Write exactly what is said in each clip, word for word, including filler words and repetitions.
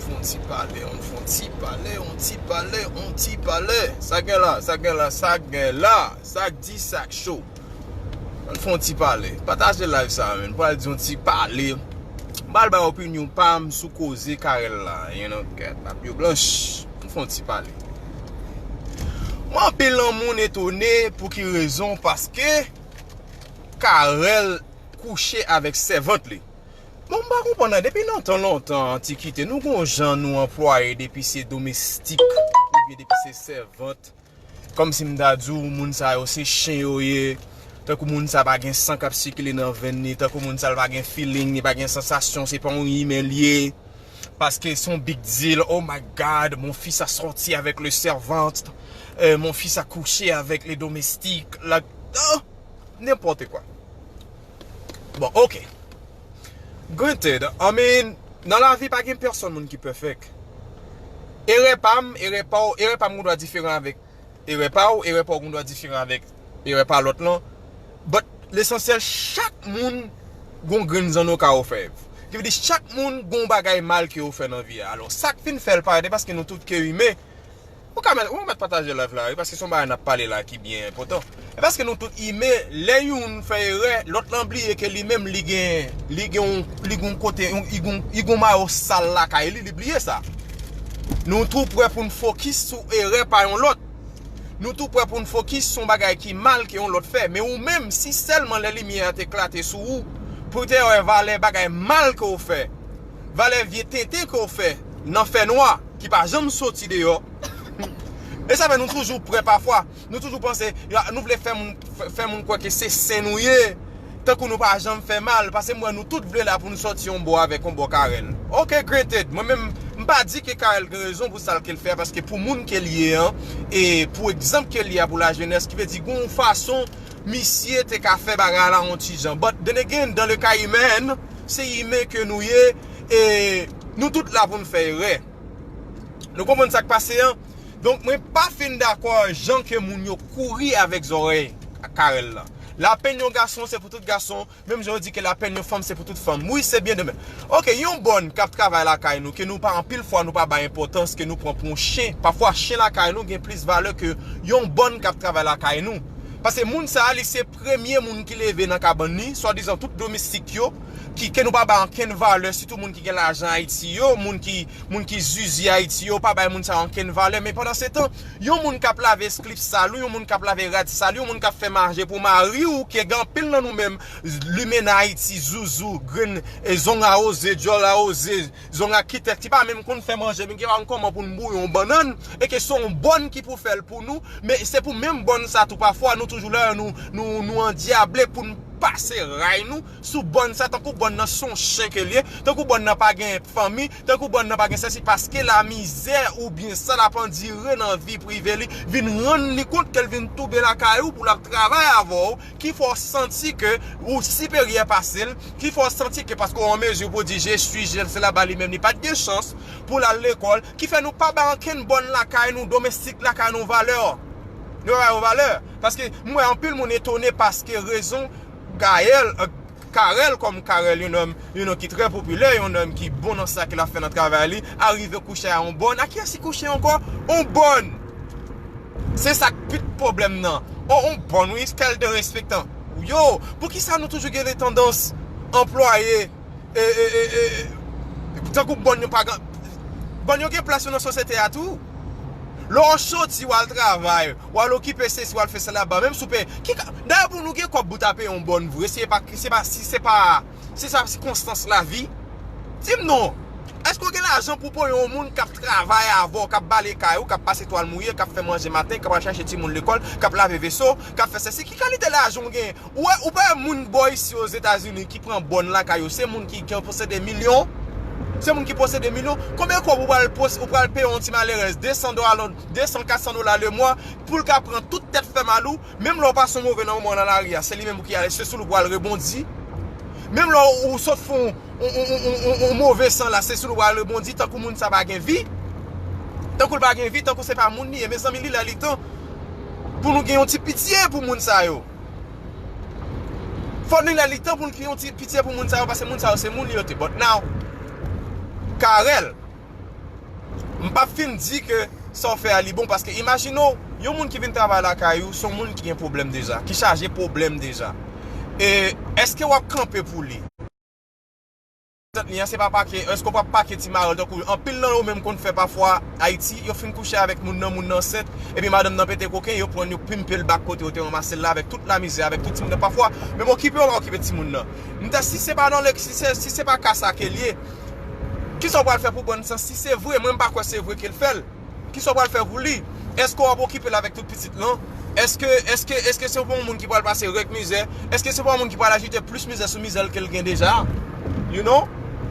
On ti pale, on fon ti pale, on ti pale, on ti pale. Sa gen la, sa gen la, sa gen la, sa k di, sa k cho. Ann fè yon ti pale. Pataje live sa a, menn. Pral di yon ti pale. M pral bay opinyon pa m sou koze Carel la. You know, kèt, papye blanch. Ann fè yon ti pale. Mwen, anpil nan moun etone pou ki rezon, paske Carel kouche avèk sèvant li. Bon, m pa konprann nan, depi nan tan lontan, antikite, nou gon jan nou anplwaye depi se domestik, oubyen depi se sèvant. Kòmsi m ta di w, moun sa yo se chen yo ye. Tankou moun sa pa gen san k ap sikile nan venn li, tankou moun sa l pa gen feeling, li pa gen sansasyon, se pa yon imen l ye. Paske se yon big deal. Oh my God, mon fils a sorti avec le servante. Euh, mon fils a couché avec les domestiques. La, oh, n'importe quoi. Bon, ok. Granted, I mean, nan lavi pa gen pèsonn moun ki pèfèk. Erè pa m, erè pa w, erè pa m gon dwa diferan avèk erè pa w, erè pa w gon dwa diferan avèk erè pa lòt lan. But lesansyèl, chak moun gon grenn zanno ka ofè. Ki vle di, chak moun gon bagay mal ke yo fè nan vi a. Alò, sa k fin fè l parèt, e paske nou tout ke imen, ou ka mèt, ou mèt pataje live la, wi, paske se yon bagay n ap pale la ki byen enpòtan. E paske nou tout imen, lè youn fè erè, lòt lan bliye ke li menm li gen, li gen yon, li gen yon kote, yon, li gen, li gen yon mayo sal lakay li, li bliye sa. Nou tou prè pou n fokis sou erè pa yon lòt. Nou tou prè pou n fokis sou yon bagay ki mal ke yon lòt fè. Men ou menm, si sèlman lè limyè a te eklate sou ou, pou w te wè valè bagay mal ke w fè, valè vye tenten ke w fè nan fènwa, ki pa janm soti deyò. E sa fè nou toujou prè pafwa. Nou toujou panse, ya, nou vle fè moun, fè, fè moun kwè ke se sen nou ye. Tankou nou pa janm fè mal, paske m wè nou tout vle la pou nou sòti yon bò avèk yon bò Carel. Ok, granted, mwen menm, m pa di ke Carel gen rezon pou sa l ke l fè a, paske pou moun ke l ye an, e pou egzanp ke l ye a pou lajenès, ki vle di, gon yon fason, misye te ka fè bagay la yon ti jan. But then again, dans le cas humain, se imen ke nou ye, e nou tout la pou n fè erè. Nou konprann sa k pase an? Donk, mwen pa fin dakò jan ke moun yo kouri avèk zòrèy Carel lan. Lapenn yon gason, se pou tout gason, menm jan yo di ke lapenn yon fanm, se pou tout fanm. Wi, se byen de menm. Ok, yon bòn k ap travay lakay nou, ke nou pa, anpil fwa, nou pa bay enpòtans, ke nou pran pou yon chen. Pafwa, chen lakay nou gen plis valè ke yon bòn k ap travay lakay nou. Paske moun sa a, li se premye moun ki leve nan kabann li, swadizan tout domestik yo, ki, ke nou pa bay ankenn valè, sitou moun ki gen lajan Ayiti yo, moun ki, moun ki zizi Ayiti yo, pa bay moun sa yo ankenn valè. Men pandan se tan, yon moun k ap lave slip sal ou, yon moun k ap lave rad sal ou, yon moun k ap fè manje pou mari w, ke gen anpil nan nou menm, limena Ayiti, zuzu, grenn, e zong a oze, djòl a oze, zong a kitèks, ki pa menm konn fè manje, men ki pa konn kòman pou n bouyi yon bannann, e ke se yon bòn ki pou fè l pou nou, men se pou menm bòn sa tou pafwa, nou toujou la, nou, nou, nou andyable pou n pase ray nou sou bòn sa, tankou bòn nan se yon chen ke l ye, tankou bòn nan pa gen fanmi, tankou bòn nan pa gen sesi, paske lamizè oubyen sa l ap andire nan vi prive li, vin rann li kont ke l vin toube lakay ou pou l ap travay avè w, ki fè w santi ke ou siperyè pase l, ki fè w santi ke paske w an mezi pou w di, "Je suis, je suis" la ba li menm, li pa t gen chans pou l al lekòl, ki fè nou pa bay ankenn bòn lakay nou, domestik lakay nou valè. Nou pa bay yo valè. Paske m wè anpil moun etone paske rezon Gaël, euh, Carel, kòm Carel, yon nonm, yon nonm ki trè popilè, yon nonm ki bon nan sa ke l ap fè nan travay li, arive kouche a yon bòn. A kiyès li kouche ankò? Yon bòn! Se sa k pit pwoblèm nan. O, yon bòn, wi, kèl derespektan. Yo, poukisa nou toujou gen de tandans anplwaye, e, e, e, e, tankou bòn yo pa gen, bòn yo gen plas yo nan sosyete a tou. Lè w soti, w al travay, w al okipe sesi, w al fè sa laba, menm si w peye, ki ka, dayè pou nou gen kòb pou ta peye yon bòn vre, se pa, se pa, si se pa, se sa sikonstans lavi. Di m non, èske w gen lajan pou peye yon moun k ap travay avè w, k ap bale kay ou, k ap pase twal mouye, k ap fè manje maten, k ap al chache timoun lekòl, k ap lave veso, k ap fè sesi, ki kalite lajan w gen? Ou wè, ou pa wè moun bò isi Ozetazini ki pran bòn lakay yo, se moun ki, ki posede milyon. Se moun ki posede milyon. Konbyen kòb ou pral pos-, ou pral peye yon ti malerèz de san dola, de san, kat san dola lemwa pou l ka pran tout tèt fè mal ou? Menm lè w pase yon move nan moman nan lari a, se li menm ki ale, se sou li pou al rebondi. Menm lè w, ou sot fè yon, yon, yon move san la, se sou li pou al rebondi, tankou moun sa pa gen vi. Tankou l pa gen vi, tankou se pa moun li ye. Mezanmi, li lè li tan pou nou gen yon ti pitye pou moun sa yo. Fò nou lè li tan pou n gen yon ti pitye pou moun sa yo, paske moun sa yo se moun li yo te. But now, Carel, M p ap fin di ke sa w fè a li bon, paske imajine w, yon moun ki vin travay lakay ou, se yon moun ki gen pwoblèm deja, ki chaje pwoblèm deja. E èske w ap kanpe pou li? Li an, se pa pake, èske w p ap pake ti marèl tankou anpil nan yo menm konn fè pafwa Ayiti, yo fin kouche avèk moun nan, moun nan ansent, epi madanm nan pete koken, yo pran l, yo pimpe l bak kote yo te ranmase l la avèk tout lamizè, avèk tout timoun nan pafwa, menm okipe yo pa okipe timoun nan. M ta, si se pa nan lè, si se, si se pa ka sa ke l ye, kisa w pral fè pou bòn nan, si se vre, mwen m pa kwè se vre ke l fè l. Kisa w pral fè pou li? Èske w ap okipe l avèk tout pitit lan? Èske, èske, èske se pa yon moun ki pral pase rèk mizè? Èske se pa yon moun ki pral ajoute plis mizè sou mizè l ke l gen deja? You know?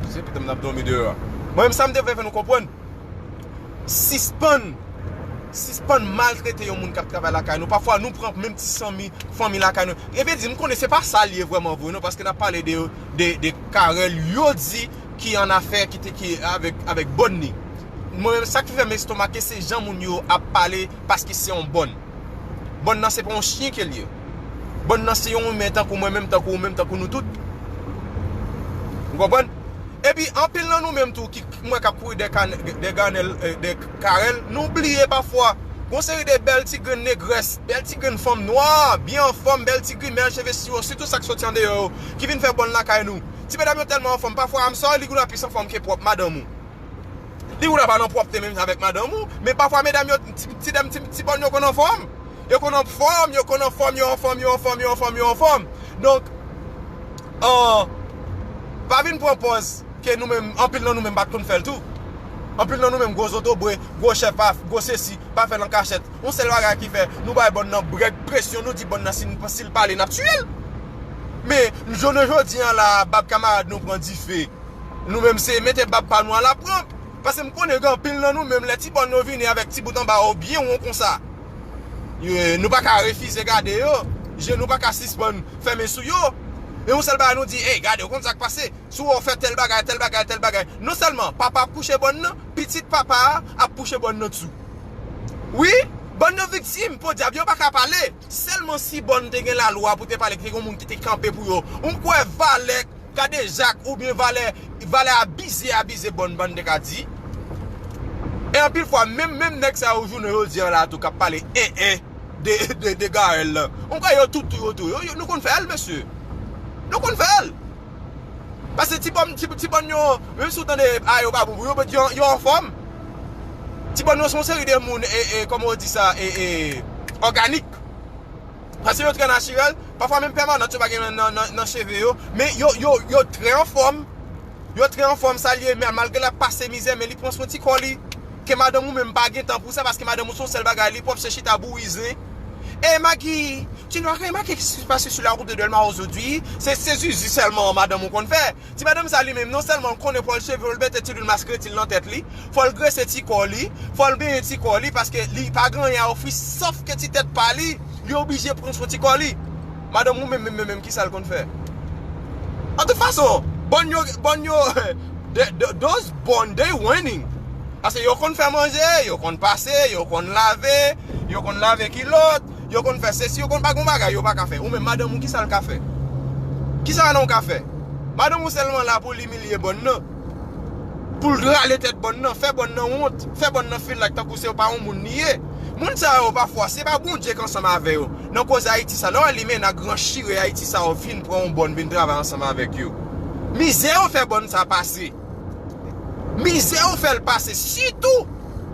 Se pitit m n ap dòmi deyò a. Mwen menm sa m te vle fè nou konprann. Sispann, sispann maltrete yon moun k ap travay lakay nou. Pafwa nou pran menm ti sanmi, fanmi lakay nou. E vle di, m konnen se pa sa l ye vrèman vre non, paske n ap pale de, de, de Carel, yo di ki an afè, ki te, ki avèk, avèk bòn li. Mwen menm, sa ki fè m estomake, se jan moun yo ap pale paske se yon bòn. Bòn nan se pa yon chen ke l ye. Bòn nan se yon imen tankou mwen menm, tankou ou menm, tankou nou tout. Ou konprann? Epi, anpil nan nou menm tou ki, ki mwen k ap kouri dèyè Kanè-, dèyè Ganèl, eh, dèyè Carel, nou bliye pafwa. Gon seri de bèl ti grenn negrès, bèl ti grenn fanm nwa, byen anfòm, bèl ti grimèl, cheve siwo, sitou sa k soti andeyò yo, ki vin fè bòn lakay nou. Ti medam yo tèlman anfòm, pafwa, I'm sorry, li gouda plis anfòm ke pwòp madanm ou. Li gouda pa nan pwòpte menm avèk madanm ou, men pafwa medam yo, ti, ti dam, ti, ti bòn yo konn anfòm. Yo konn anfòm, yo konn anfòm, yo anfòm, yo anfòm, yo anfòm, yo anfòm. Donk, an, pa vin pran pòz ke nou menm, anpil nan nou menm pa t konn fè l tou. Anpil nan nou menm gwo zotobre, gwo chèf, pa, gwo sesi, pa fè l an kachèt. Yon sèl bagay ki fè, nou bay bòn nan brèk presyon, nou di bòn nan si, si l pale, n ap tiye l. Men, jounen jodi an la, bab kamarad nou pran dife. Nou menm se mete bab pa nou a lapranp. Paske m konnen gen anpil nan nou menm lè ti bòn yo vini avèk ti bout anba yo byen won konsa. Yo, nou pa ka refize gade yo. Je nou pa ka sispann fèmen sou yo. E yon sèl bagay nou di, ey, gade, ou konn sa k pase. Si w wè w fè tèl bagay, tèl bagay, tèl bagay. Non sèlman papa ap kouche bòn nan, pitit papa a ap kouche bòn nan tou. Wi, bòn nan viktim, podyab, yo pa ka pale. Sèlman si bòn te gen lalwa pou te pale, te gen moun ki te kanpe pou yo. Ou kwè valè kadejak oubyen valè, valè abize, abize bòn, bòn te ka di? E anpil fwa, menm, menm nèg sa yo jounen jodi an la tou k ap pale en, en de, de, de Gaël lan. Ou kwè yo tout tou, yo tou. Yo, yo, nou konn fè l, mesye. Nou konn fè l. Paske ti bòn, ti, ti bòn yo, menm si w tande a yo pa bon pou yo, yo, yo anfòm. Ti bòn yo se yon seri de moun, e, e, kòman yo di sa, e, e, òganik. Paske yo trè natirèl, pafwa menm pèmanant yo pa gen nan, nan, nan cheve yo, men yo, yo, yo trè anfòm. Yo trè anfòm, sa l ye, men malgre l ap pase mizè, men li pran swen ti kò li. Ke madanm ou menm pa gen tan pou sa, paske madanm ou se yon sèl bagay, li pwòp se chita bouri zen. E Maggie, tu n'as rien remarqué ce qui se passe sur la route de Dèlma aujourd'hui? Se, se zuzu sèlman madanm ou konn fè. Ti madanm sa li menm, non sèlman l konnen pou l cheve l, mete ti lwil maskretil nan tèt li, fò l grese ti kò li, fò l benyen ti kò li, paske li pa gen anyen a ofri, sòf ke ti tèt pa li, li oblije pran swen ti kò li. Madanm ou menm, menm, menm, menm, kisa l konn fè? An tout fason, bòn yo, bòn yo, the, the, those bòn, they winning. Paske yo konn fè manje, yo konn pase, yo konn lave, yo konn lave kilòt, yo konn fè sesi, yo konn pa gon bagay, yo pa ka fè. Ou menm, madanm ou, kisa l ka fè? Kisa nou ka fè? Madanm ou sèlman la pou l imilye bòn nan. Pou l rale tèt bòn nan, fè bòn nan wont, fè bòn nan feel like tankou se pa yon moun li ye. Moun sa yo, pafwa, se pa Bondye k ansanm avè yo. Nan koze Ayiti sa, lè w wè limena gran chire Ayiti sa yo vin pran yon bòn, vin travay ansanm avèk yo. Mizè yo fè bòn sa pase. Mizè yo fè l pase. Sitou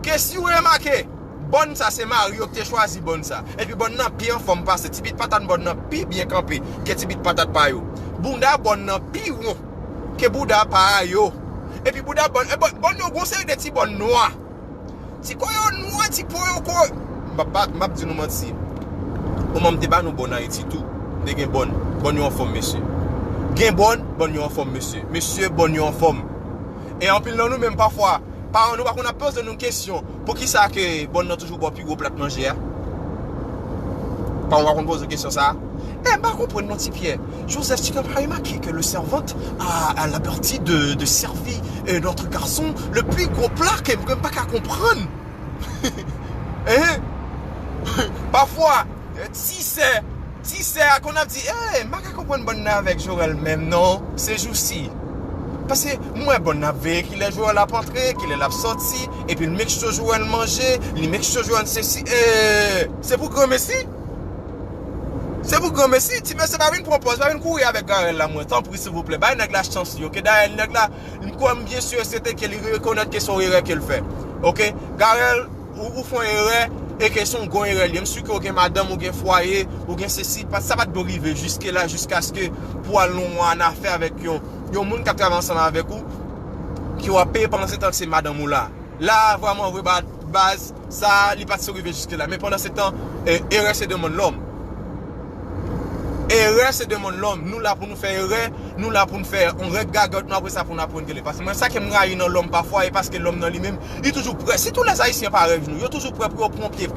ke si w remake, bòn sa se mari yo ki te chwazi bòn sa. Epi bòn nan pi anfòm pase. Ti bit patat bòn nan pi byen kanpe ke ti bit patat pa yo. Bounda bòn nan pi won ke bounda pa yo. Epi bounda bòn, e bòn, bòn yo gon seri de ti bòn nwa. Ti kò yo nwa, ti po yo ko. M ap, m ap di nou manti. Manman m te ba nou bòn Ayiti tou. Te gen bòn. Bòn yo anfòm, mesye. Gen bòn, bòn yo anfòm, mesye. Mesye, bòn yo anfòm. E anpil nan nou menm pafwa, paran nou pa konn ap poze nou kesyon. Poukisa ke bòn nan toujou ba w pi gwo plat manje a? Paran w pa konn poze kesyon sa a? E m pa konprann non, Ti Pyè. Joseph, tu n'as pas remarqué que le servante a, a l'habitude de, de servir, euh, notre garçon le plus gros plat ke m pa ka konprann? Hein? Pafwa, ti sè, ti sè a konn ap di, eh, m pa ka konprann bòn nan avèk Jorel menm non, se jousi. Paske m wè bon, n ap veye kilè jwè l ap antre, kilè l ap sòti, epi l make sure jwè l manje, li make sure jwè l sesi. Eh, se pou granmesi? Se pou granmesi? Ti mesye, pa vin pran pòz, pa vin kouri avèk Garel la, mwen. Tanpri, silvouplè, bay nèg la chans li, oke? Dayè, nèg la, m kwè, m byen si e sèten ke li rekonèt ke se yon erè ke l fè. Oke? Garel, ou, ou fè yon erè, e ke se yon gwo erè li ye. M si ke ou gen madanm, ou gen fwaye, ou gen sesi, pa, sa pa t dwe rive jiske la, jiskaske pou al nan yon annafè avèk yon, yon moun k ap travay ansanm avèk ou, ke w ap peye pandan se tan ke se madanm ou la. La, vrèman vre, ba-, baz, sa, li pa t si rive jiske la. Men pandan se tan, eh, erè se de mòn lòm. Erè se de mòn lòm. Nou la pou nou fè erè, nou la pou n fè yon règ gagòt nou, apre sa pou n aprann gele. Paske mwen, sa ke m rayi nan lòm pafwa, e paske lòm nan li menm, li toujou prè. Sitou lè Ayisyen parèy nou, yo toujou prè pou yo pran pye,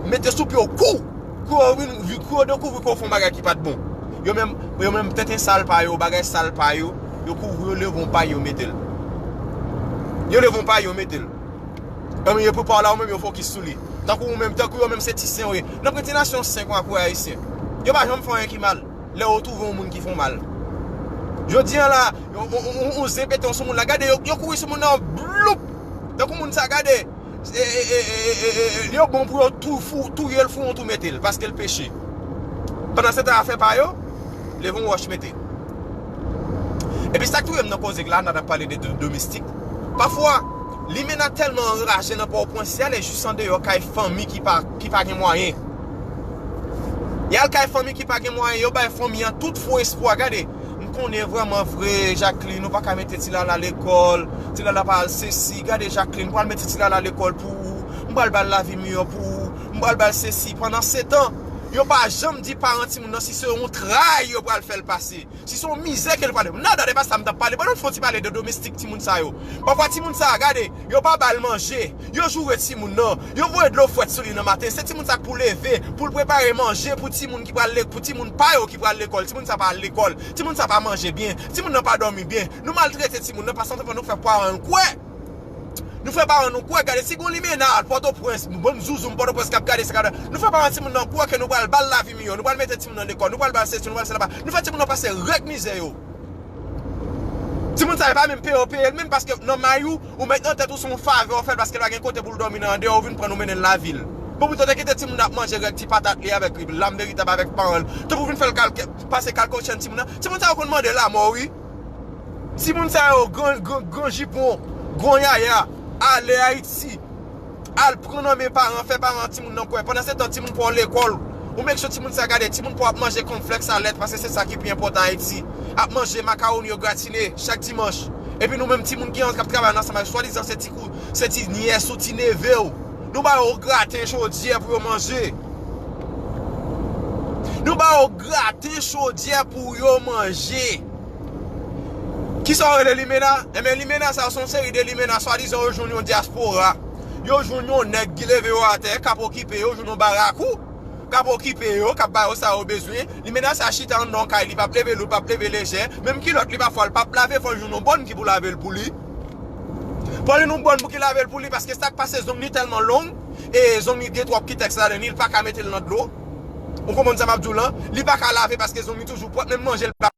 mete sou pye w kou, kou yo vin, kou yo dekouvri ke w fè yon bagay ki pa t bon. Yo menm, yo menm tenten sal pa yo, bagay sal pa yo, yo kouvri, yo leve yon pay, yo mete l. Yo leve yon pay, yo mete l. Anben, yo prepare la, ou menm, yo fokis sou li. Tankou ou menm, tankou yo menm se ti sen yo ye. Nan prentinasyon sen kon akoure Ayisyen. Yo pa janm fè anyen ki mal. Lè yo twouve yon moun ki fè yon mal. Jodi a la, yon, yon, yon, yon zen pete sou moun la. Gade, yo, yo kouri sou moun nan, bloup! Tankou moun sa, gade, e, e, e, yo bon pou yo tou, fou, touye l, fou yon tou mete l, paske l peche. Pandan se tan afè pa yo, leve yon wòch mete. Epi sa k touye m nan koze la, n ap pale de do-, domestik. Pafwa, limena tèlman anraje nan Pòtoprens, y ale jis andeyò kay fanmi ki pa, ki pa gen mwayen. Y al kay fanmi ki pa gen mwayen, yo bay fanmi an tout fo espwa. Gade, m konnen vrèman vre, Jacqueline, ou pa ka mete Tilala lekòl, Tilala pa al sesi. Gade, Jacqueline, m pral mete Tilala lekòl pou ou, m pral ba l lavi miyò pou ou, m pral ba l sesi. Pandan se tan, yo pa janm di paran timoun nan si se yon tray yo pral fè l pase. Si se yon mizè ke l pale. Nada, de pa sa m t ap pale. Ban nou fè yon ti pale de domestik timoun sa yo. Pafwa timoun sa, gade, yo pa ba l manje. Yo joure timoun nan. Yo voye dlo frèt sou li nan maten. Se timoun sa k pou leve, pou l prepare manje pou timoun ki pral le-, pou timoun pa yo ki pral lekòl. Timoun sa pa al lekòl. Timoun sa pa manje byen. Timoun nan pa dòmi byen. Nou maltrete timoun nan paske nou fè paran l kwè. Nou fè paran nou kwè, gade, si gon limena al Pòtoprens, bon zouzou Pòtoprens k ap gade sa, gade. Nou fè paran timoun nan kwè ke nou pral ba l lavi miyò, nou pral mete timoun nan lekòl, nou pral ba l sesi, nou pral sela. Nou fè timoun nan pase rèd mizè yo. Timoun sa yo pa menm peye, yo peye l menm paske nan may ou, ou met nan tèt ou se yon favè w fè l paske l pa gen kote pou l dòmi nan andeyò, ou vin pran l ou mennen l lavil. Bon, pito te kite timoun nan ap manje rèd ti patat li avèk lam veritab avèk paran l. Tanpri w vin fè l kalke, pase kalkochenn timoun nan. Timoun sa yo konn mande lanmò, wi. Timoun sa yo, gran, gran, gran jipon, gran yaya, ale Ayiti, al pran nan men paran, fè paran timoun nan kwè. Pandan se tan, timoun pa w lekòl. Ou make sure timoun sa gade, timoun pa w ap manje kònflèks a lèt, paske se sa ki pi enpòtan Ayiti. Ap manje makawoni yo gratine chak dimanch. Epi nou menm timoun ki an, k ap travay ansanm avèk swadizan se ti kou, se ti nyès ou ti neve w. Nou ba yo graten chodyè pou yo manje. Nou ba yo graten chodyè pou yo manje. Kisa w rele limena? Enben, limena sa yo se yon seri de limena, swadizan yo jwenn yon dyaspora. Yo jwenn yon nèg ki leve yo atè, k ap okipe yo, jwenn yon barakou k ap okipe yo, k ap ba yo sa yo bezwen. Limena sa chita anndan yon kay, li p ap leve lou, p ap leve lejè. Menm kilòt li pafwa, l p ap lave, fò l jwenn yon bòn ki pou lave l pou li. Fò l jwenn yon bòn pou ki lave l pou li, paske sa k pase zong li tèlman long, e zong li gen twòp kitèks ladan li, li pa ka mete l nan dlo. Ou konprann sa m ap di w lan? Li pa ka lave paske zong li toujou pwòp, menm manje l pa.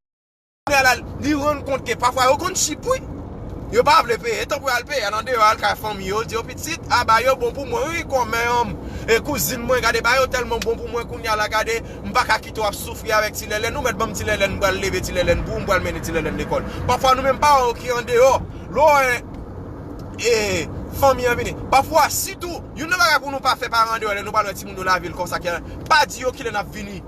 Kounye a la, li rann kont ke pafwa yo konn chip, wi. Yo pa vle peye, tanpri al peye, al andeyò, al kay fanmi yo, di yo, pitit, aba yo bon pou mwen, wi, kòmè, e kouzin mwen, gade, ba yo tèlman bon pou mwen, kounye a la, gade, m pa ka kite w ap soufri avèk ti Lèlèn, ou mèt ban m ti Lèlèn, m pral leve ti Lèlèn pou ou, m pral mennen ti Lèlèn lekòl. Pafwa, nou menm paran yo ki andeyò, lè w wè, e, fanmi an vini. Pafwa, sitou, youn nan bagay pou nou pa fè paran andeyò, lè nou pral wè timoun yo lavil konsa, ki pa di yo kilè n ap vini.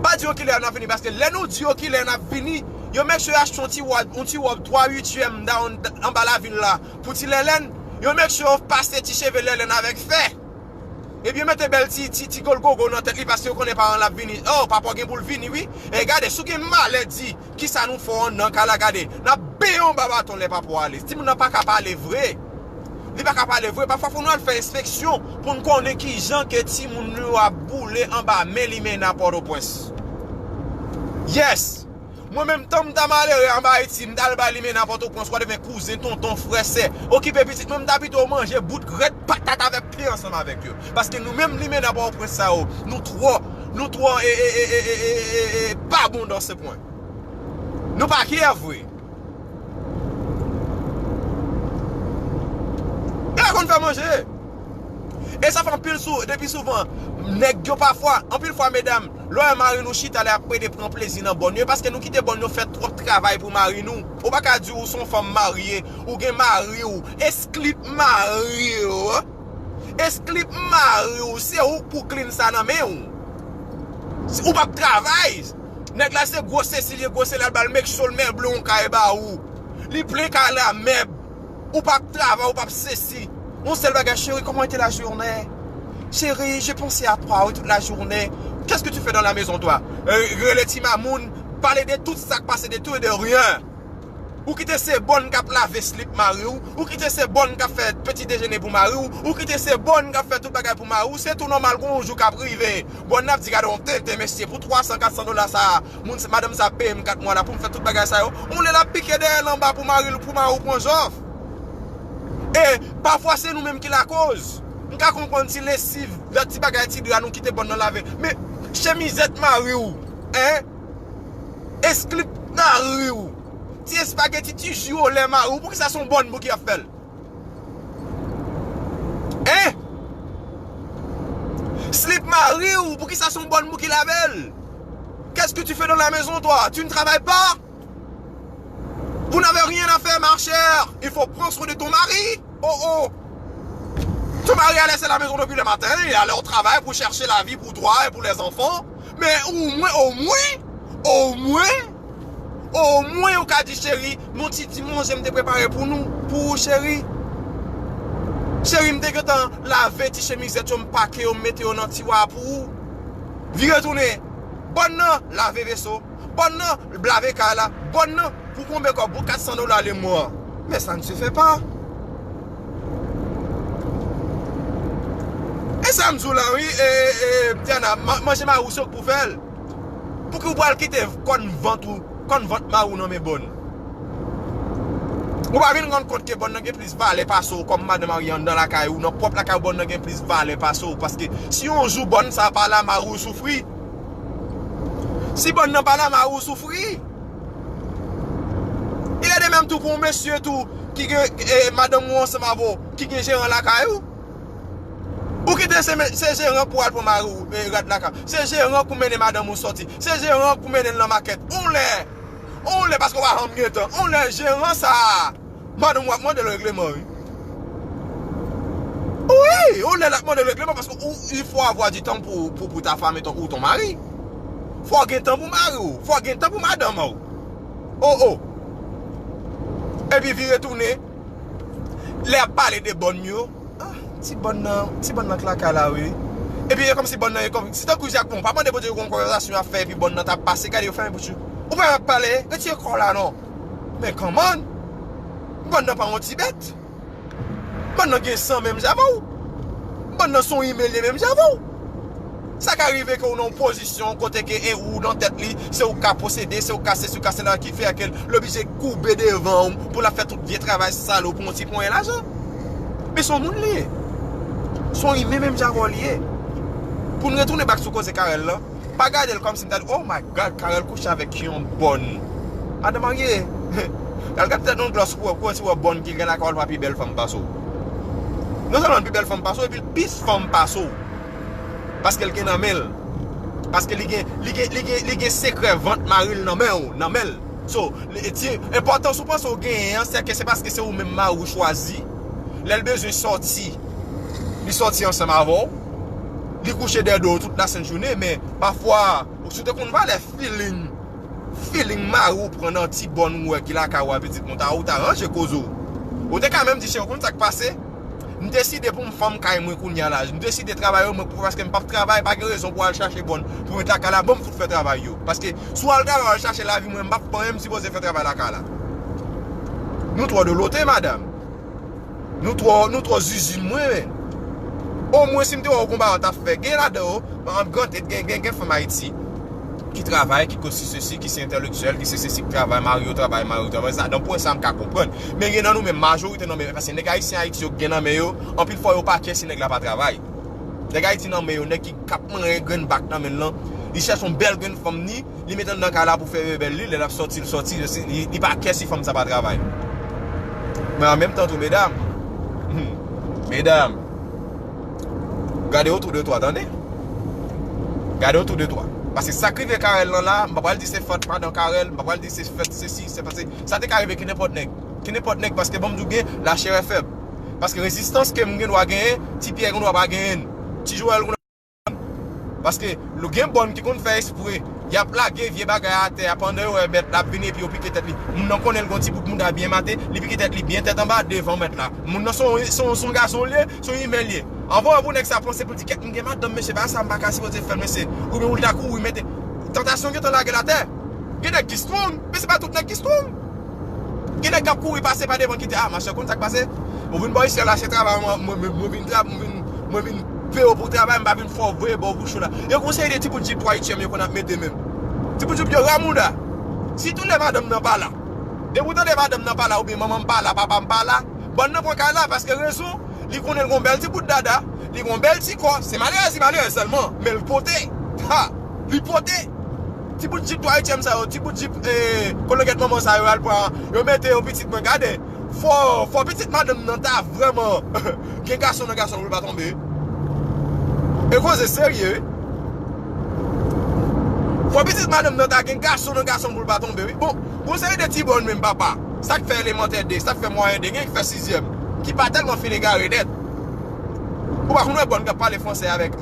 Pa di yo kilè n ap vini, paske lè nou di yo kilè n ap vini, yo make sure yo achte yon ti wòb, yon ti wòb twa uityèm down anba lavil la pou ti Lèlèn, yo make sure yo pase ti cheve Lèlèn avèk fè. Epi yo mete bèl ti, ti, ti gòl gogo nan tèt li, paske yo konnen paran l ap vini. Oh, papa w gen pou l vini, wi. E gade, si w gen malè di, kisa nou fè w anndan kay la, gade. N ap benyen w anba baton lè papa w ale. Timoun nan pa ka pale vre. Li pa ka pale vre. Pafwa, fò nou al fè enspeksyon pou n konnen kijan ke timoun nou yo ap boule anba men limena Pòtoprens. Yes! Mwen menm, tan m ta malere anba Ayiti, m t al bay limena Pòtoprens, w a devyen kouzen, tonton, frè, sè. Okipe pitit mwen, m ta pito manje bout rèd patat avèk pen ansanm avèk yo. Paske nou menm limena Pòtoprens sa yo, nou twò, nou twò, e, e, e, e, e, e, e, pa bon dan se pwen. Nou pa kyè vre. konn fè manje. E sa fè anpil sou, depi souvan, nèg yo pafwa, anpil fwa medam, lè w wè mari nou chita, lè ap plede pran plezi nan bòn yo, paske nou kite bòn yo fè twòp travay pou mari nou. Ou pa ka di w se yon fanm marye, ou gen mari w, e slip mari w, e slip mari w, se ou k pou clean sa nan men w. Si ou p ap travay, nèg la se gwo sesi, li gwo sela, l ba l make sure l meble yon kay ba ou. Li plen kay la mèb. Ou p ap travay, ou p ap sesi. Yon sèl bagay, chérie, comment était la journée? Chérie, j'ai pensé à toi, oui, toute la journée. Qu'est-ce que tu fais dans la maison, toi? Euh, rele ti mamoun, pale de tout sa k pase, de tout et de rien. Ou kite se bòn k ap lave slip mari w, ou kite se bòn k ap fè peti dejene pou mari w, ou kite se bòn k ap fè tout bagay pou mari w, se tou nòmal gon yon jou k ap rive. Bòn nan ap di gade yon tenten mesye pou twa san, kat san dola sa a, moun, madanm sa peye m kat mwa la pou m fè tout bagay sa yo. Yon lè l ap pike dèyè l anba pou mari l, pou mari w pran jòf. E pafwa se nou menm ki lakoz. M ka konprann ti lesiv, lòt ti bagay, ti dra nou kite bòn nan lave. Men chemizèt mari w, en? Eslip mari w, ti espageti, ti ji olè mari w, poukisa se yon bòn bouki ap fè l? Hein? Slip mari w, poukisa se yon bòn bouki lave l? Qu'est-ce que tu fais dans la maison, toi? Tu ne travailles pas? Vous n'avez rien à faire, ma chère. Il faut prendre soin de ton mari. Oh, oh. Ton mari a laissé la maison depuis le matin. Il est allé au travail pour chercher la vie pour toi et pour les enfants. Mais au moins, au moins, au moins, au moins, ou ka di, cheri, mon ti, ti manje m te prepare pou nou, pou ou, cheri. Cheri, m te gentan lave ti chemizèt yo, m pake yo, m mete yo nan tiwa pou ou. Vire tounen. Bòn nan, lave veso. Bòn nan, lave kay la. Bòn nan, pou konbe kòb ou, kat san dola le mwa. Men sa n se fè pa. E sa m di w la, wi, e, e, Diana, ma- manje mari w se ou k pou fè l. Pouki w pral kite kòn vant ou, kòn vant mari w nan men bòn? Ou pa vin rann kont ke bòn nan gen plis valè pase w kòm madan marye anndan lakay ou, nan pwòp lakay ou, bòn nan gen plis valè pase w. Paske si yon jou bòn sa pa la, mari w soufri. Si bòn nan pa la, mari w soufri. Il est de même tou pou yon mesye tou ki gen, eh, madanm ou ansanm avè w, ki gen jeran lakay ou. Ou kite se, se jeran pou al pran mari w, eh, rad lakay. Se jeran pou mennen madanm ou sòti. Se jeran pou mennen l nan makèt. On lè, on lè, paske w pa janm gen tan. On lè jeran sa a, madanm w ap mande l regleman, wi. Wi, on lè l ap mande l regleman paske ou, il faut avoir du temps pour, pour, pour ta femme et ton, ou ton mari. Fò w gen tan pou mari w. Fò w gen tan pou madanm ou. Oh, oh. Epi vire tounen, lè y ap pale de bòn yo, ah, ti bòn nan, ti bòn nan k lakay la, wi. Epi e kòmsi bòn nan, e kòm, se tankou Jakmèl, pa mande Bondye yon konvèsasyon y ap fè, epi bòn nan t ap pase, gade yo fèmen bouch yo. Ou pa ap pale, retire kò w la non. Men kòman? Bòn nan pa yon ti bèt. Bòn nan gen san menm jan avè w. Bòn nan se yon imen li ye menm jan avè w. Sa ka rive ke w nan yon pozisyon kote ke e ou nan tèt li, se ou k ka posede, se ou k ka sesi, ou k ka sela ki fè ke l oblije koube devan w pou l ap fè tout vye travay sal ou pou yon ti ponyen lajan. Men se yon moun li ye. Se yon imen menm jan avè w li ye. Pou n retounen back sou koze Carel lan, pa gade l kòmsi m ta di, "Oh my God, Carel kouche avèk yon bòn." Madan marye, al gade tèt nan glò pou wè, pou wè si w wè bòn ki gen lakay ou pa pi bèl fanm pase w. Non sèlman l pi bèl fanm pase w, epi l pi fanm pase w. Paske l gen nan men l. Paske li gen, li gen, li gen, li gen sekrè vant mari l nan men w, nan men l. So, li, ti, enpòtans ou panse w genyen an, se ke se paske se ou menm mari w chwazi. Lè l bezwen sòti, li sòti ansanm avè w. Li kouche dèyè do w tout lasent jounen, men pafwa, si w te konn valè feeling, feeling mari w pran nan ti bòn ou wè ki lakay ou a pitit mwen ta, ou ta ranje koze w. Ou te ka menm di, "Cheri, ou konn sa k pase? M deside pou m fanm kay mwen kounye a la. M deside travay mwen pou paske m p ap travay, pa gen rezon pou al chache bòn pou met lakay la, ban m fout fè travay yo. Paske si w al travay, w al chache lavi mwen, m p ap fè anyen, m sipoze fè travay lakay la." Nou twò dolote, madanm. Nou twò, nou twò zizin mwen, men. Omwen si m te wè w gon bagay w t ap fè. Gen ladan yo, an, granted, gen, gen, gen fanm Ayiti ki travay, ki kosi sesi, ki se entèlektyèl, ki se sesi, ki travay, mari yo travay, mari yo travay. Sa, nan pwen sa, m ka konprann. Men gen nan nou menm, majorite nan men, paske nèg ayisyen Ayiti yo gen nan men yo, anpil fwa yo pa kè si nèg la pa travay. Nèg Ayiti nan men yo, nèg ki k ap manyen grenn bak nan men l lan, li chèche yon bèl grenn fanm ni, li met anndan kay la pou fè rebèl li, lè l ap sòti, l sòti, li, li pa kè si fanm sa pa travay. Men an menm tan tou, medam, hmm, Medam, gade otou de twa, tande. Gade otou de twa. Paske sa k rive Carel lan la, m pa pral di se fòt madan Carel, m pa pral di se fòt sesi, se paske sa te ka rive ki nenpòt nèg. Ki nenpòt nèg, paske ban m di w byen, lachè fèb. Paske rezistans ke m gen dwa genyen, Ti Pyè gen dwa pa genyen. Ti Joel gen dwa Paske gen bòn ki konn fè espre, y ap lage vye bagay atè a pandan yo wè mèt la ap vini epi yo pike tèt li. Moun nan konnen l gon ti bout mouda byen mate, li pike tèt li byen tèt anba devan mèt la. Moun nan se yon, se yon, se yon gason l ye, se yon imen l ye. Anvan pou nèg sa panse pou l di kèt m gen madanm, mesye, bagay sa m pa ka sipoze fè l, mesye. Oubyen ou ta kouri mete. Tantasyon gentan lage l atè. Gen nèg ki strong, men se pa tout nèg ki strong. Gen nèg k ap kouri pase pa devan kite, ah, machè, konn sa k pase? Ou vin bò isi a lache travay, mwen, mwen, mwen, mwen vin tra-, mwen vin, mwen vin peye w pou travay, m pa vin fè w voye bò bouch ou la. Yo konseye de ti bout jip twa ityèm yo konn ap mete menm. Ti bout jip yo ramouda. Sitou lè madanm nan pa la. Depi w tande madanm nan pa la, oubyen manman m pa la, papa m pa la, bòn nan pran kay la, paske rezon, li konnen l gon bèl ti bout dada, li gon bèl ti kò, se malerèz, li malerèz sèlman, men l pote. Ha! Li pote. Ti bout jip twa ityèm sa yo, ti bout jip, eh, kologèt manman sa yo al pran, yo mete yo pitit mwen, gade. Fò, fò pitit madanm nan ta vrèman gen gason nan gason pou l pa tonbe. E koze serye, wi. Fò pitit madanm nan ta gen gason nan gason pou l pa tonbe, wi. Bon, gon seri de ti bòn menm papa. Sa k fè elemantè de, sa k fè mwayen de, gen ki fè sizyèm, ki pa tèlman fin egare nèt. Ou pa konn wè bòn k ap pale fransè avèk,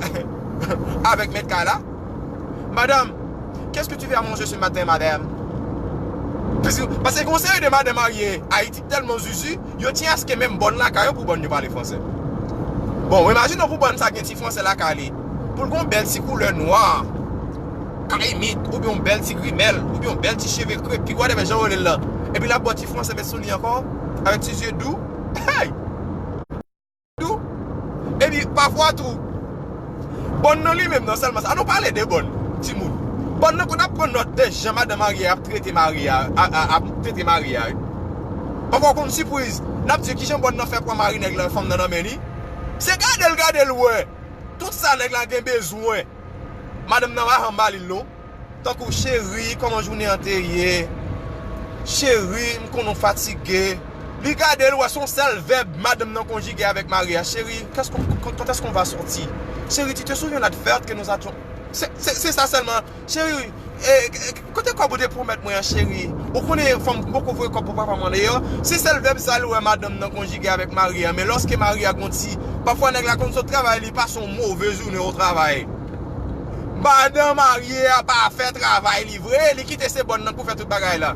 avèk mèt kay la? Madame, qu'est-ce que tu veux à manger ce matin, madame? Paske, paske gon seri de madanm marye Ayiti tèlman zuzu, yo tyen aske menm bòn lakay yo pou bòn yo pale fransè. Bon, imajine w pou bòn sa gen ti fransè lakay li. Pou l gon bèl ti koulè nwa, kaymit, oubyen yon bèl ti grimèl, oubyen yon bèl ti cheve krepi, whatever jan w rele l lan. Epi l ap ba w ti fransè met sou li ankò, avèk ti zye dou. Hey! Tou. Epi, pafwa tou, bòn nan li menm nan sèlman sa. Ann nou pale de bòn, timoun. Bòn nan konn ap pran nòt de jan madanm marye a ap trete mari a, a, a, ap trete mari a, wi. Pafwa w konn sipriz, n ap di kijan bòn nan fè pran mari nèg la, fanm nan nan men li. Se gade l, gade l wè. Tout sa nèg la gen bezwen. Madanm nan pa janm ba li l non. Tankou, cheri, kòman jounen an te ye? Cheri, m konnen w fatige. Li gade l, wè se yon sèl vèb madanm nan konjige avèk mari a. Cheri, qu'est-ce qu'on, quand est-ce qu'on va sortir? Chérie, tu te souviens la fête que nous avions? Se, se, se sa sèlman. Cheri, eh, eh, kote kòb ou te pwomèt mwen an, cheri? Ou konnen fanm poko voye kòb pou papa mwen deyò. Se sèl vèb sa l wè madanm nan konjige avèk mari a. Men lòske mari a gon ti, pafwa nèg la konn sot travay, li pase yon move jounen o travay. Madan marye a pa fè travay li vre, li kite se bòn nan pou fè tout bagay la.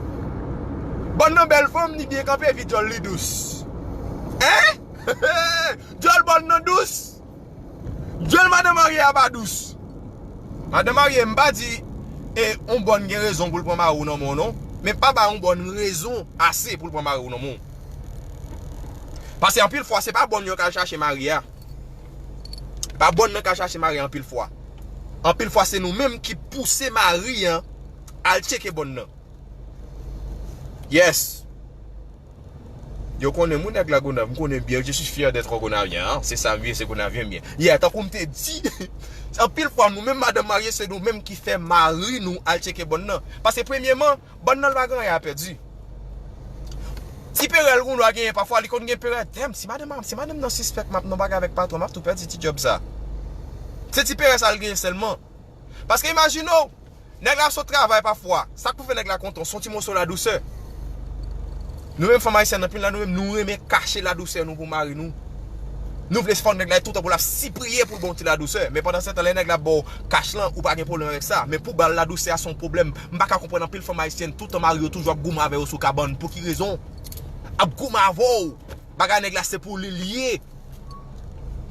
Bòn nan bèl fanm, li byen kanpe, epi djòl li dous. Hein? Djòl bòn nan dous. Djòl madan marye a pa dous. Madan marye, m pa di, e, yon bòn gen rezon pou l pran mari w nan men w non. Men pa bay yon bòn rezon ase pou l pran mari w nan men w. Paske anpil fwa, se pa bòn yo k al chache mari a. Pa bòn nan k al chache mari anpil fwa. Anpil fwa, se nou menm ki pouse mari an al tcheke bòn nan. Yes. Yo konnen mwen nèg Lagonav, m konnen byen, je suis fier d'être Gonavyen, hein. Se sa m ye, se Gonavyen m ye. Yeah, tankou m te di, anpil fwa, nou menm madanm marye, se nou menm ki fè mari nou al tcheke bòn nan. Paske premyeman, bòn nan l pa gen anyen a pèdi. Ti perè l gon dwa genyen pafwa, li konn gen perè, damn, si madanm, si madanm nan sispèk m ap nan bagay avèk patwon, m ap tou pèdi ti djòb sa. Se ti perè sa l genyen sèlman. Paske imajine w, nèg la sot travay pafwa, sa k pou fè nèg la kontan, se yon ti moso ladousè. Nou menm fanm ayisyèn anpil la, nou menm nou renmen kache ladousè nou pou mari nou. Nou vle fòk nèg la toutan pou l ap sipriye pou l ba w ti ladousè. Men pandan se tan, lè nèg la ba w kach lan, ou pa gen pwoblèm avèk sa. Men pou ba l ladousè a se yon pwoblèm. M pa ka konprann anpil fanm ayisyèn, toutan mari yo toujou ap goumen avè yo sou kabann. Pou ki rezon? Ap goumen avè w. Bagay nèg la se pou li l ye.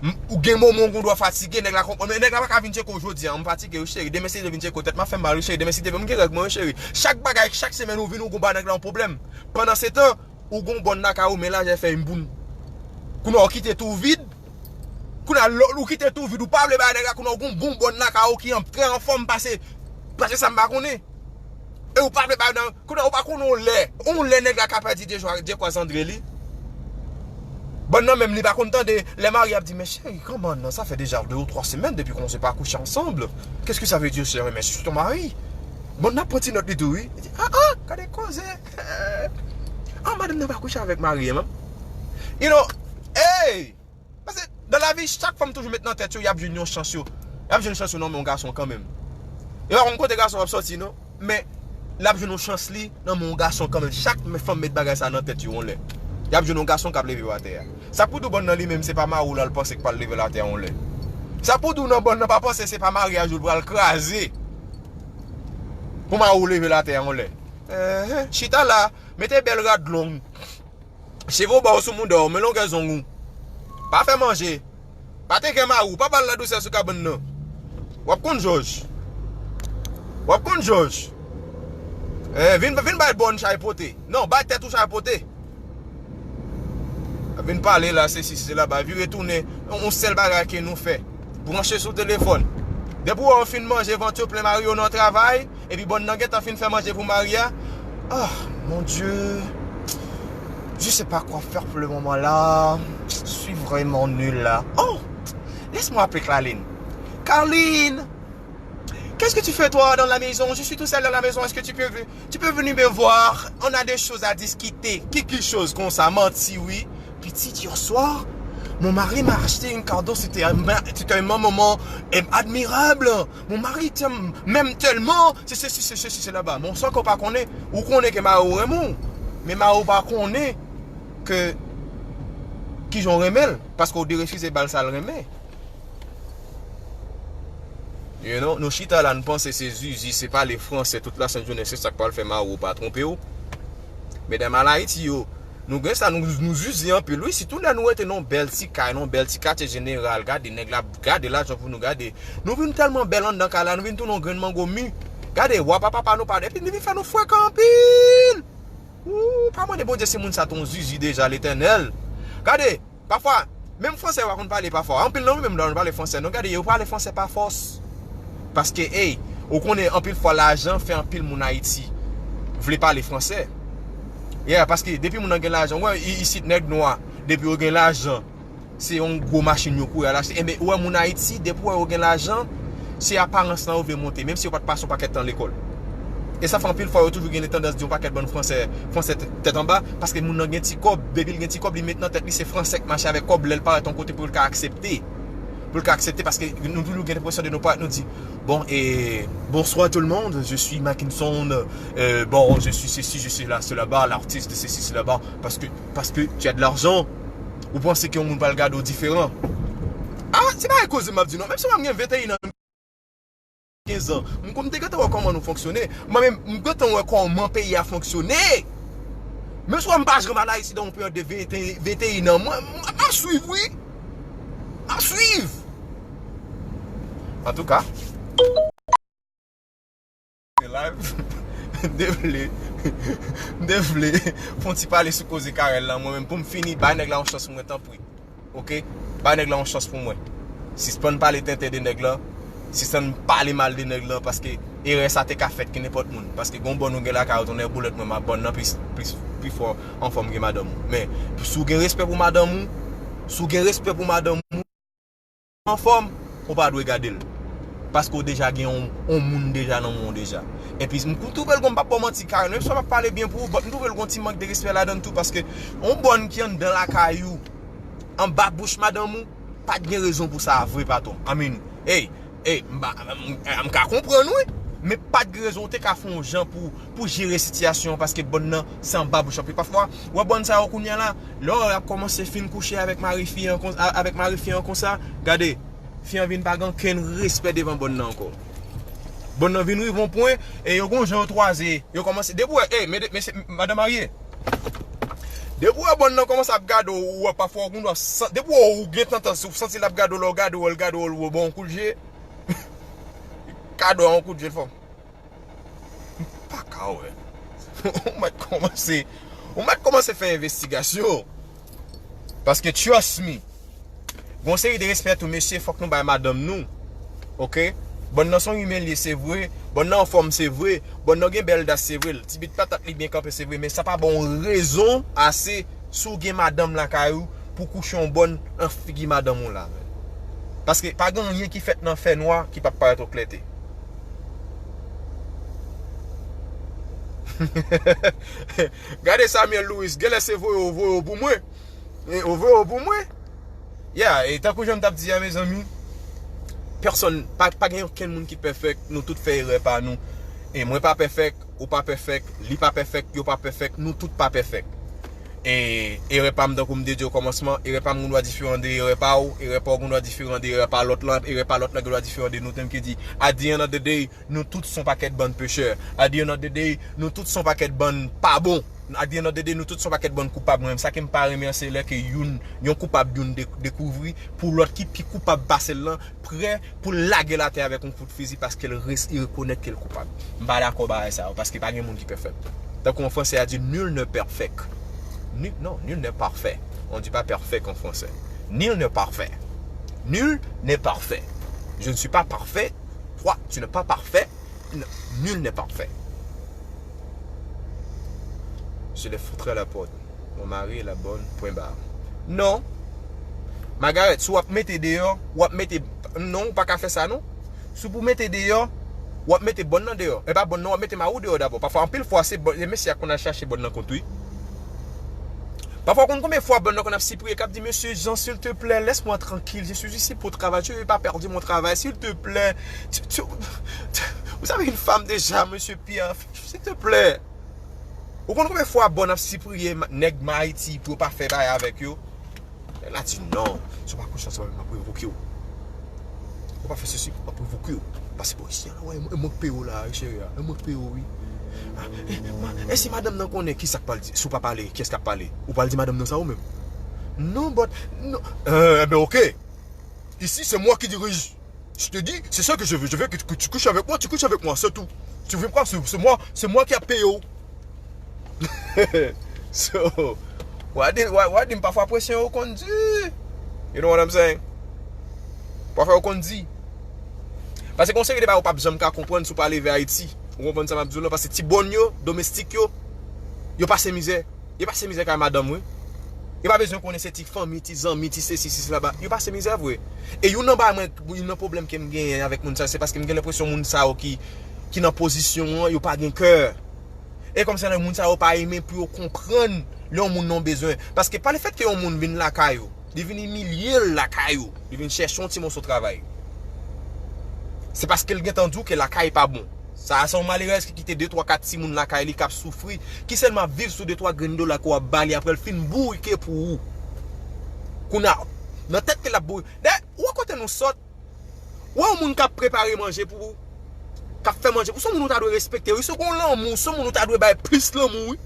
M, ou gen moman ou gon dwa fatige, nèg la konprann. Men nèg la pa ka vin tcheke w jodi a, m fatige wi cheri, demen si Dye vin tcheke w tèt m ap fè m mal wi cheri, demen si Dye vin, m gen règ mwen wi cheri. Chak bagay, chak semèn ou vin ou gon ba nèg la yon pwoblèm. Pandan se tan, ou gon bòn lakay ou, men lajè fè yon boun. Kounye a ou kite tou vid, kounye a lò, ou kite tou vid, ou pa vle bay nèg la, kounye a ou gon bon bòn lakay ou ki an, trè anfòm pase, pase sa m pa konnen. E ou pa vle bay nan, kounye a ou pa konnen yon lè, yon lè nèg la ka pèdi de, de kwa zandre li. Bòn nan menm li pa konn tande, lè mari ap di, men cheri, kòman nan, ça fait déjà deux ou trois semaines depuis qu'on s'est pas couché ensemble. Qu'est-ce que ça veut dire, chérie, mais je suis ton mari? Bòn nan pran ti nòt li tou, wi. Li di, ah, ah, gade koze. Ah, madanm nan pa kouche avèk mari, menm. You know, hey! lavi, chak fanm toujou met nan tèt yo, y ap jwenn yon chans yo. Y ap jwenn chans yo nan men yon gason kanmenm. Yo pa konn kote gason ap sòti, non. Men, l ap jwenn yon chans li nan men yon gason kanmenm. Chak fanm met bagay sa nan tèt yo yon lè. Y ap jwenn yon gason k ap leve yo atè a. Sa k pou di w bòn nan li menm, se pa mari w la l panse k pral leve l atè a yon lè. Sa k pou di w non, bòn nan pa panse se pa maryaj ou l pral kraze pou mari w leve l atè a yon lè. Enhen, chita la, mete bèl rad long. Cheve w ba w sou mouda w, men longè zong ou. Pa fè manje. Pa teke mari w, pa ba l ladousè sou kabann nan. W ap konn jòj. W ap konn jòj. Eh, vin, vin bay bòn chay pote. Non, bay tèt ou chay pote. Vin pale la, se si, se laba. Vire tounen, yon sèl bagay ke nou fè. Branche sou telefòn. Depi w wè w fin manje, vant yo plen, mari w nan travay, epi bòn nan gentan fin fè manje pou mari a. Ah, mon Dieu. Je sais pas quoi faire pour le moment là. Je suis vraiment nul là. Oh, laisse-moi appeler Carline. Carline, qu'est-ce que tu fais toi dans la maison? Je suis tout seul dans la maison. Est-ce que tu peux, tu peux venir me voir? On a des choses à discuter. Ki, ki choz konsa? Manti, wi. Petite, hier soir, mon mari m'a acheté un cadeau. C'était un, c'était un moment, euh, admirable. Mon mari t'aime, m'aime tellement. C'est ceci, c'est ceci, c'est là-bas. Bon, sa ke w pa konnen, ou konnen ke mari w renmen w. Men mari w pa konnen ke kijan w renmen l. Paske w derefize ba l sa l renmen. You know, nou chita la, n panse se zizi, se pale fransè tout lasent jounen, se sa k pral fè mari w pa twonpe w. Medam al Ayiti yo, nou gen sa, nou, nou zizi anpil, wi, sitou lè nou rete nan yon bèl ti kay, nan yon bèl ti katye jeneral, gade nèg la, gade lajan pou nou, gade. Nou vin tèlman bèl anndan kay la, nou vin tounen yon grenn mango mi. Gade, wa pa papa nou pa, epi nou vin fè nou frekan anpil. Ou pa mande Bondye si moun sa te yon zizi deja, Letènèl. Gade, pafwa, menm fransè yo pa konn pale pafwa. Anpil nan nou menm la, nou pale fransè. Nou gade, yo pale fransè pa fòs. Paske, ey, ou konnen anpil fwa lajan fè anpil moun Ayiti vle pale fransè. Yeah, paske depi moun nan gen lajan, wè, i-, isit nèg nwa, depi yo gen lajan, se yon gwo machin yo kouri al achte. Enben, ou wè moun Ayiti, depi w wè yo gen lajan, se aparans lan yo vle monte, menm si yo pa t pase yon pakèt tan lekòl. E sa fè anpil fwa yo toujou gen tandans di yon pakèt bann fransè, fransè t-, tèt anba, paske moun nan gen ti kòb, depi l gen ti kòb, li met nan tèt li se fransè k mache avèk kòb, lè l parèt yon kote pou l ka aksepte. Pou l ka aksepte, paske nou toujou gen enpresyon de nou parèt, nou di, bon, e, bonsoir tout le monde, je suis Mackinson, euh, bon, je suis ceci, je suis là, cela, ba, l'artiste, ceci, cela, ba, paske, paske tu as de l'argent. Ou panse ke yon moun pral gade w diferan? Ah, se pa koze m ap di non. Menm si mwen m gen venteyen an, kenz an, m konn te gentan wè kòman nou fonksyone. Mwen menm, m gentan wè kòman peyi a fonksyone. Menm si mwen m pa janm al Ayiti nan yon peryòd de venteyen, venteyen an, mwen, m, m ap swiv, wi. M ap swiv. Antouka. Se live. M te vle, m te vle fè yon ti pale sou koze Carel lan, mwen menm, pou m fini, bay nèg la yon chans pou mwen, tanpri. Oke? Bay nèg la yon chans pou mwen. Sispann pale tenten de nèg lan. Sispann pale mal de nèg lan, paske erè sa te ka fèt ki nenpòt moun. Paske gon bòn ou gen lakay ou, tonnè boulèt, mwen m ap bòn nan plis, plis, pi fò anfòm ke madanm ou. Men, si w gen respè pou madanm ou, si w gen respè pou madanm ou, anfòm, ou pa dwe gade l. Paske w deja gen yon, yon moun deja nan men w deja. Epi, m tou-, twouve l gon, m p ap ba w manti, Carel, menm si w ap pale byen pou ou, but m twouve l gon ti mank de respè ladan l tou, paske yon bòn ki anndan lakay ou, anba bouch madanm ou, pa t gen rezon pou sa vre, patwon. I mean, hey, hey, m pa, m, m, m ka konprann, wi, men pa t gen rezon, ou te ka fè yon jan pou pou jere sitiyasyon an, paske bòn nan se anba bouch anpil. Pafwa, w wè bòn sa yo kounye a la, lè w wè y ap kòmanse fin kouche avèk mari fi an kon-, a-, avèk mari fi an konsa, gade, fi an vin pa gen okenn respè devan bòn nan ankò. Bòn nan vin rive yon pwen, e yo gon jan yo twaze, yo kòmanse, depi w wè, ey, mesye, madanm marye, depi w wè bòn nan kòmanse ap gade w, ou wè pafwa w gon dwa san-, depi w wè w gentan tan, si w santi l ap gade w, lè w gade w, l gade w, l ba w yon kout je, gade w yon kout je l fè w. M pa ka wè. Ou mèt kòmanse, ou mèt kòmanse fè envestigasyon. Paske, trust me, gon seri de respè tou, mesye, fòk nou bay madanm nou. Oke? Bòn nan se yon imen li ye, se vre. Bòn nan anfòm, se vre. Bòn nan gen bèl das, se vre. Ti bit patat li byen kanpe, se vre. Men sa pa ba w yon rezon ase si w gen madanm lakay ou pou kouche yon bòn nan figi madanm ou la. Paske pa gen anyen ki fèt nan fènwa ki p ap parèt oklète. Gade Samuel Louis, genlè se voye yo voye yo pou mwen. E, yo voye yo pou mwen. Yeah, e tankou jan m t ap di a, mezanmi, pèsonn, pa, pa gen okenn moun ki pèfèk, nou tout fè erè pa nou. E mwen pa pèfèk, ou pa pèfèk, li pa pèfèk, yo pa pèfèk, nou tout pa pèfèk. E erè pa m, tankou m te di okòmansman, erè pa m gendwa diferan de erè pa w, erè pa w gendwa diferan de erè pa lòt lan, erè pa lòt lan gendwa diferan de nou. Tankou m te di, at the end of the day, nou tout se yon pakèt bann pechè. At the end of the day, nou tout se yon pakèt bann pa bon. At the end of the day, nou tout se yon pakèt bann koupab. Mwen menm, sa ke m pa renmen an, se lè ke youn, yon koupab youn de-, dekouvri, pou lòt ki pi koupab pase l lan, prè pou l lage l atè avèk yon kout fizi paske l res-, li rekonèt ke l koupab. M pa dakò bagay sa yo, paske pa gen moun ki pèfèk. Tankou an fransè a di, nul n'est perfect. Ni-, non, nul n'est parfait. On dit pas perfect en français. Nul n'est parfait. Nul n'est parfait. Je ne suis pas parfait. Toi, tu n'es pas parfait. N-, nul n'est parfait. Je les foutrai à la porte. Mon mari est la bonne, point barre. Non. Margaret, si w ap mete deyò, w ap mete, non, ou pa ka fè sa, non. Si w pou mete deyò, w ap mete bòn nan deyò. E pa bòn nan, w ap mete mari w deyò dabò. Pafwa, anpil fwa, se bòn, se mesye a konn al chache bòn nan kont, wi. Pafwa, ou konn konbyen fwa bòn nan konn ap sipriye, k ap di, Monsieur Jean, s'il te plaît, laisse-moi tranquille, je suis ici pour travailler, je vais pas perdre mon travail, s'il te plaît. Tu, tu, tu, vous avez une femme déjà, Monsieur Pierre, s'il te plaît. Ou konn konbyen fwa bòn ap sipriye ma-, nèg Ayiti pou yo pa fè bagay avèk yo? Nèg la di non, si w pa konn sa, se pa m ap revoke w. Ou pa fè sesi, m ap revoke w. Pase bò isi a la, wè, e mwen k peye w la, cheri a, e mwen k peye w, wi. Ah, e, ma-, e si madanm nan konnen, kisa k pral di? Si w pa pale, kiyès k ap pale? Ou pral di madanm nan sa ou menm? Non, but, non. Euh, eh ben, ok. Ici, c'est moi qui dirige. Je te dis, c'est ça que je veux. Je veux que, que tu couches avec moi, tu couches avec moi, c'est tout. Tu veux pas, c'est c'est moi, c'est moi qui a payé. So, w a di, w a, w a di m pafwa presyon yo konn di. You know what I'm saying? Pafwa yo konn di. Paske gon seri de bagay ou p ap janm ka konprann si w pa leve Ayiti. Ou konprann sa m ap di w la? Paske ti bòn yo, domestik yo, yo pase mizè. Yo pase mizè kay madanm, wi. Yo pa bezwen konnen se ti fanmi, ti zanmi, ti sesi, ti sela ba. Yo pase mizè vre. E youn nan bagay mwen, youn nan pwoblèm ke m genyen avèk moun sa, se paske m gen lenpresyon moun sa yo ki, ki nan pozisyon an, yo pa gen kè. E kòmsi lè moun sa yo pa renmen pou yo konprann lè yon moun nan bezwen. Paske pa lefètke yon moun vin lakay ou, li vin imilye l lakay ou, li vin chèche yon ti moso travay. Se paske l gentan di w ke lakay pa bon. Sa a se yon malerèz ki kite de, twa, kat timoun lakay li k ap soufri, ki sèlman ap viv sou de, twa grenn dola ke w ap ba li apre l fin bourike pou ou. Kounye a, nan tèt ke l ap bourike. Dayè, ou wè kote nou sòt? Ou wè yon moun k ap prepare manje pou ou, k ap fè manje pou ou, se yon moun ou ta dwe respekte, wi. Se yon lanmou, se yon moun ou ta dwe bay plis lanmou, wi.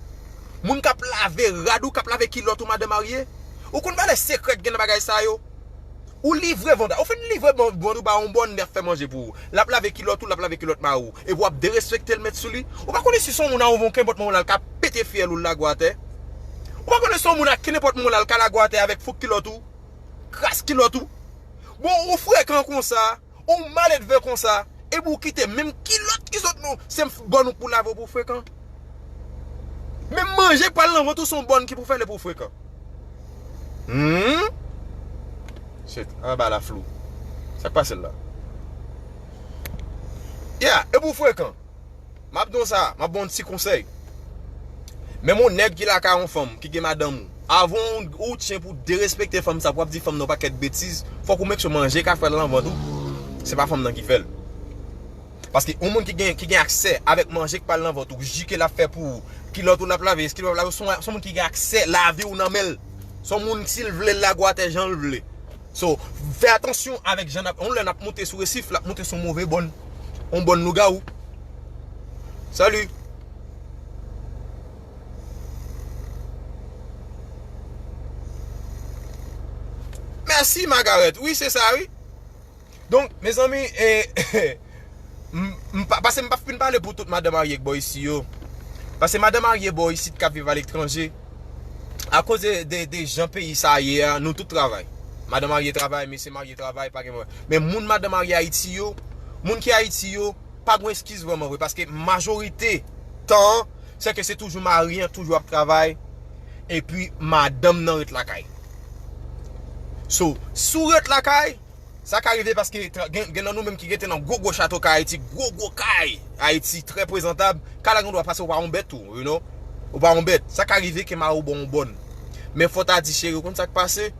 Moun k ap lave rad ou, k ap lave kilòt ou, madan marye. Ou konn valè sekrè k gen nan bagay sa yo? Ou livre vanda, ou fin livre ban-, bòd ou ba yon bòn, li ap fè manje pou ou. L ap lave kilòt ou, l ap lave kilòt mari w. Epi w ap derespekte l, met sou li. Ou pa konnen si se yon moun a yon von kenpòt moman l al ka pete fyèl ou l lage w atè. Ou pa konnen si se yon moun a kenpòt moman l al ka lage w atè avèk fouk kilòt ou, kras kilòt ou. Bon, ou frekan konsa, ou maledve konsa, epi ou kite menm kilòt ki sot nan se bòn ou k pou lave w pou frekan. Menm manje k pral nan vant ou se yon bòn ki pou fè l epi ou frekan. Hmm? Shit, anba la flou. Sa k pase l la? Yeah, epi ou frekan. M ap di w sa, m ap ba w yon ti konsèy. Menm yon nèg ki lakay yon fanm, ki gen madanm ou, avan w, ou tyen pou derespekte fanm sa, pou w ap di fanm nan yon pakèt betiz, fòk ou make sure manje k ap fè nan vant ou, se pa fanm nan ki fè l. Paske yon moun ki gen, ki gen aksè avèk manje k pral nan vant ou, ji ke l ap fè pou ou, kilòt ou l ap lave, eskil w ap lave, se yon, se yon moun ki gen aksè lavi w nan men l. Se yon moun, si l vle, l lage w atè jan l vle. So, fè atansyon avèk jan n ap, yon lè n ap monte sou resif, l ap monte sou yon move bòn. Yon bòn lougawou. Salut. Mèsi, Margaret. Wi, se sa, wi. Donk, mezanmi, e, m, m pa, paske m p ap fin pale pou tout madan marye k bò isi yo. Paske madan marye bò isit k ap viv aletranje, akoz de, de, de jan peyi sa a ye a, nou tout travay. Madan marye travay, mesye marye travay, pa gen pwoblèm. Men moun madan marye Ayiti yo, moun ki Ayiti yo, pa gen eskiz vrèman vre, paske majorite tan an, se ke se toujou mari an toujou ap travay, epi madanm nan ret lakay. So, si w ret lakay, sa ka rive paske tra-, gen, gen nan nou menm ki rete nan gwo gwo chato kay Ayiti, gwo gwo kay Ayiti, trè prezantab, kay la gen dwa pase ou pa yon bèt tou, you know? Ou pa yon bèt. Sa ka rive ke mari w ba w yon bòn. Men fò w ta di, cheri, ou konn sa k pase?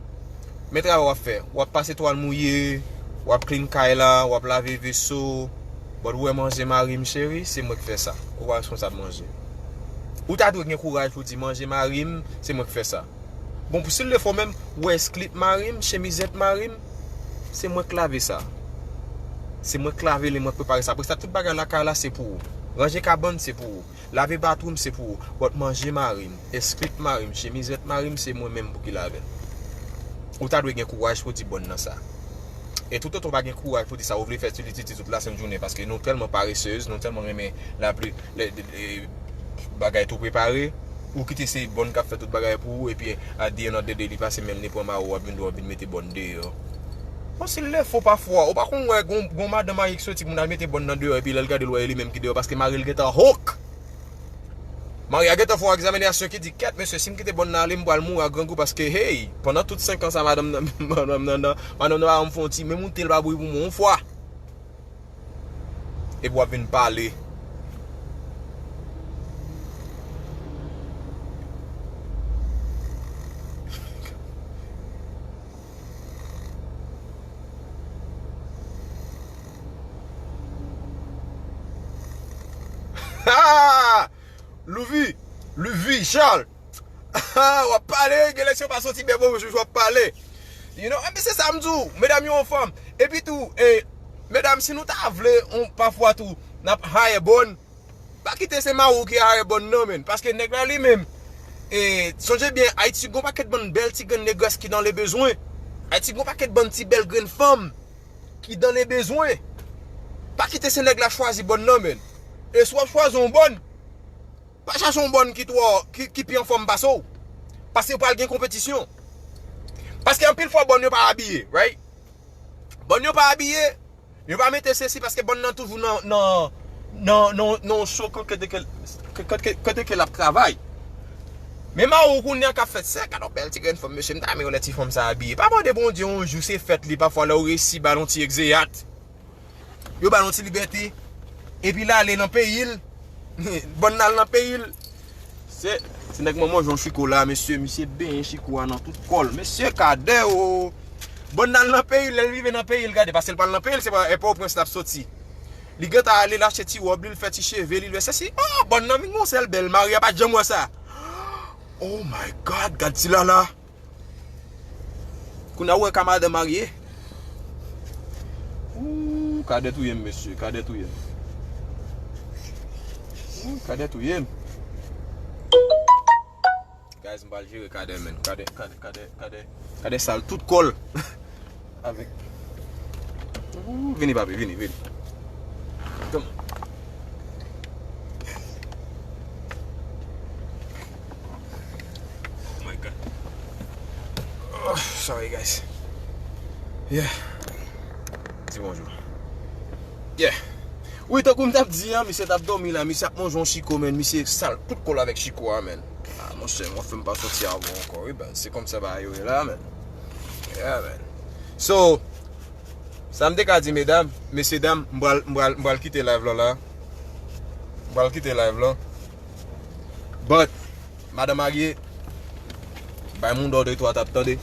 Men travay w ap fè. W ap pase twal mouye, w ap clean kay la, w ap lave veso. But ou wè manje mari m, cheri, se mwen k fè sa. Ou pa responsab manje. Ou ta dwe gen kouraj pou di manje mari m, se mwen k fè sa. Bon, pou si l le fò menm, ou wè slip mari m, chemizèt mari m, se mwen k lave sa. Se mwen k lave li, mwen k prepare sa. Apre sa, tout bagay lakay la, se pou ou. Ranje kabann, se pou ou. Lave bathroom, se pou ou. But manje mari m, slip mari m, chemizèt mari m, se mwen menm pou ki lave l. Ou ta dwe gen kouraj pou di bòn nan sa. E toutotan w pa gen kouraj pou di sa, ou vle fè ti li titi tout lasent jounen, paske nou tèlman paresez, nou tèlman renmen lapli, le, le, le, bagay tou prepare, ou kite se bòn k ap fè tout bagay pou ou, epi at the end of the day, li pase men l, li pran mari w, w ap vin dwe, w ap vin mete bòn deyò. Bon, si l lè fò pafwa, ou pa konn wè gon, gon madanm marye ki soti, moun al mete bòn nan deyò, epi lè l gade l wè e li menm ki deyò, paske mari l gentan hook. Mari a gentan fè yon egzaminasyon ki di, kèt, mesye, si m kite bòn nan ale, m pral mouri a grangou, paske, hey, pandan tout senk an sa, madanm nan, madanm nan, madanm nan pa janm fè yon ti, menm yon te l pa bouyi pou mwen, yon fwa. Epi w ap vin pale. Louvi, Louvi Charles. W ap pale, gen lè si w pa soti byen bon, w ap pale. You know, epi se sa m di w, medam yo anfòm. Epi tou, eh, medam, si nou ta vle, on, pafwa tou, n ap hire bòn, pa kite se mari w ki hire bòn nan, menn. Paske nèg la li menm, eh, sonje byen, Ayiti gon pakèt bann bèl ti grenn negès ki dans le besoin. Ayiti gon pakèt bann ti bèl grenn fanm ki dans le besoin. Pa kite se nèg la chwazi bòn nan, menn. E si w ap chwazi yon bòn, pa chache yon bòn ki twò, ki, ki pi anfòm pase w. Paske pral gen konpetisyon. Paske anpil fwa bòn yo pa abiye, right? Bòn yo pa abiye, yo pa mete sesi paske bòn nan toujou nan, nan, nan, nan, nan yon cho kote ke, kote ke, kote ke l ap travay. Men mari w kounye a k ap fè sa, gad yon bèl ti grenn fanm, mesye, m ta renmen wè lè ti fanm sa abiye. Pa mande Bondye yon jou se fèt li, pafwa lè w resi ba l yon ti egzeyat. Yo ba l yon ti libète. Epi l ale nan peyi l. Bòn nan al nan peyi l. Se, se nèg manman Jan Chiko la, mesye, misye benyen Chiko a nan tout kò l. Mesye Kadè o. Bòn nan al nan peyi l, lè l rive nan peyi l, gade, paske l pral nan peyi l, se pa, e Pòtoprens l ap soti. Li gentan ale, l achte ti wòb li, l fè ti cheve li, l fè sesi. Oh, bòn nan vin gon sèl bèl, mari a pa t janm wè sa. Oh my God, gad ti lala. Kounye a ou wè ka madan marye. Ooh, Kadè touye m, mesye. Kadè touye m. Ooh, Kadè touye m. Guys, m pral jere Kadè, menn. Kadè, Kadè, Kadè, Kadè, Kadè sal tout kò l. Avèk. Ooh, vini, papi, vini, vini. Come on. Oh my God. Oh, sorry, guys. Yeah. Di bonjou. Yeah. Wi, tankou m t ap di a, misye t ap dòmi la, misye ap manje yon chiko, menn, misye sal tout kò l avèk chiko a, menn. Ah, monchè, mwen fè m pa soti avè w ankò, wi, baz. Se kòmsa bagay yo ye la, menn. Yeah, menn. So, sa m te ka di, medam, mesye dam, m pral, m pral, m pral kite live lan la. M pral kite live lan. But, madan marye, bay moun dò de twa tap, tande.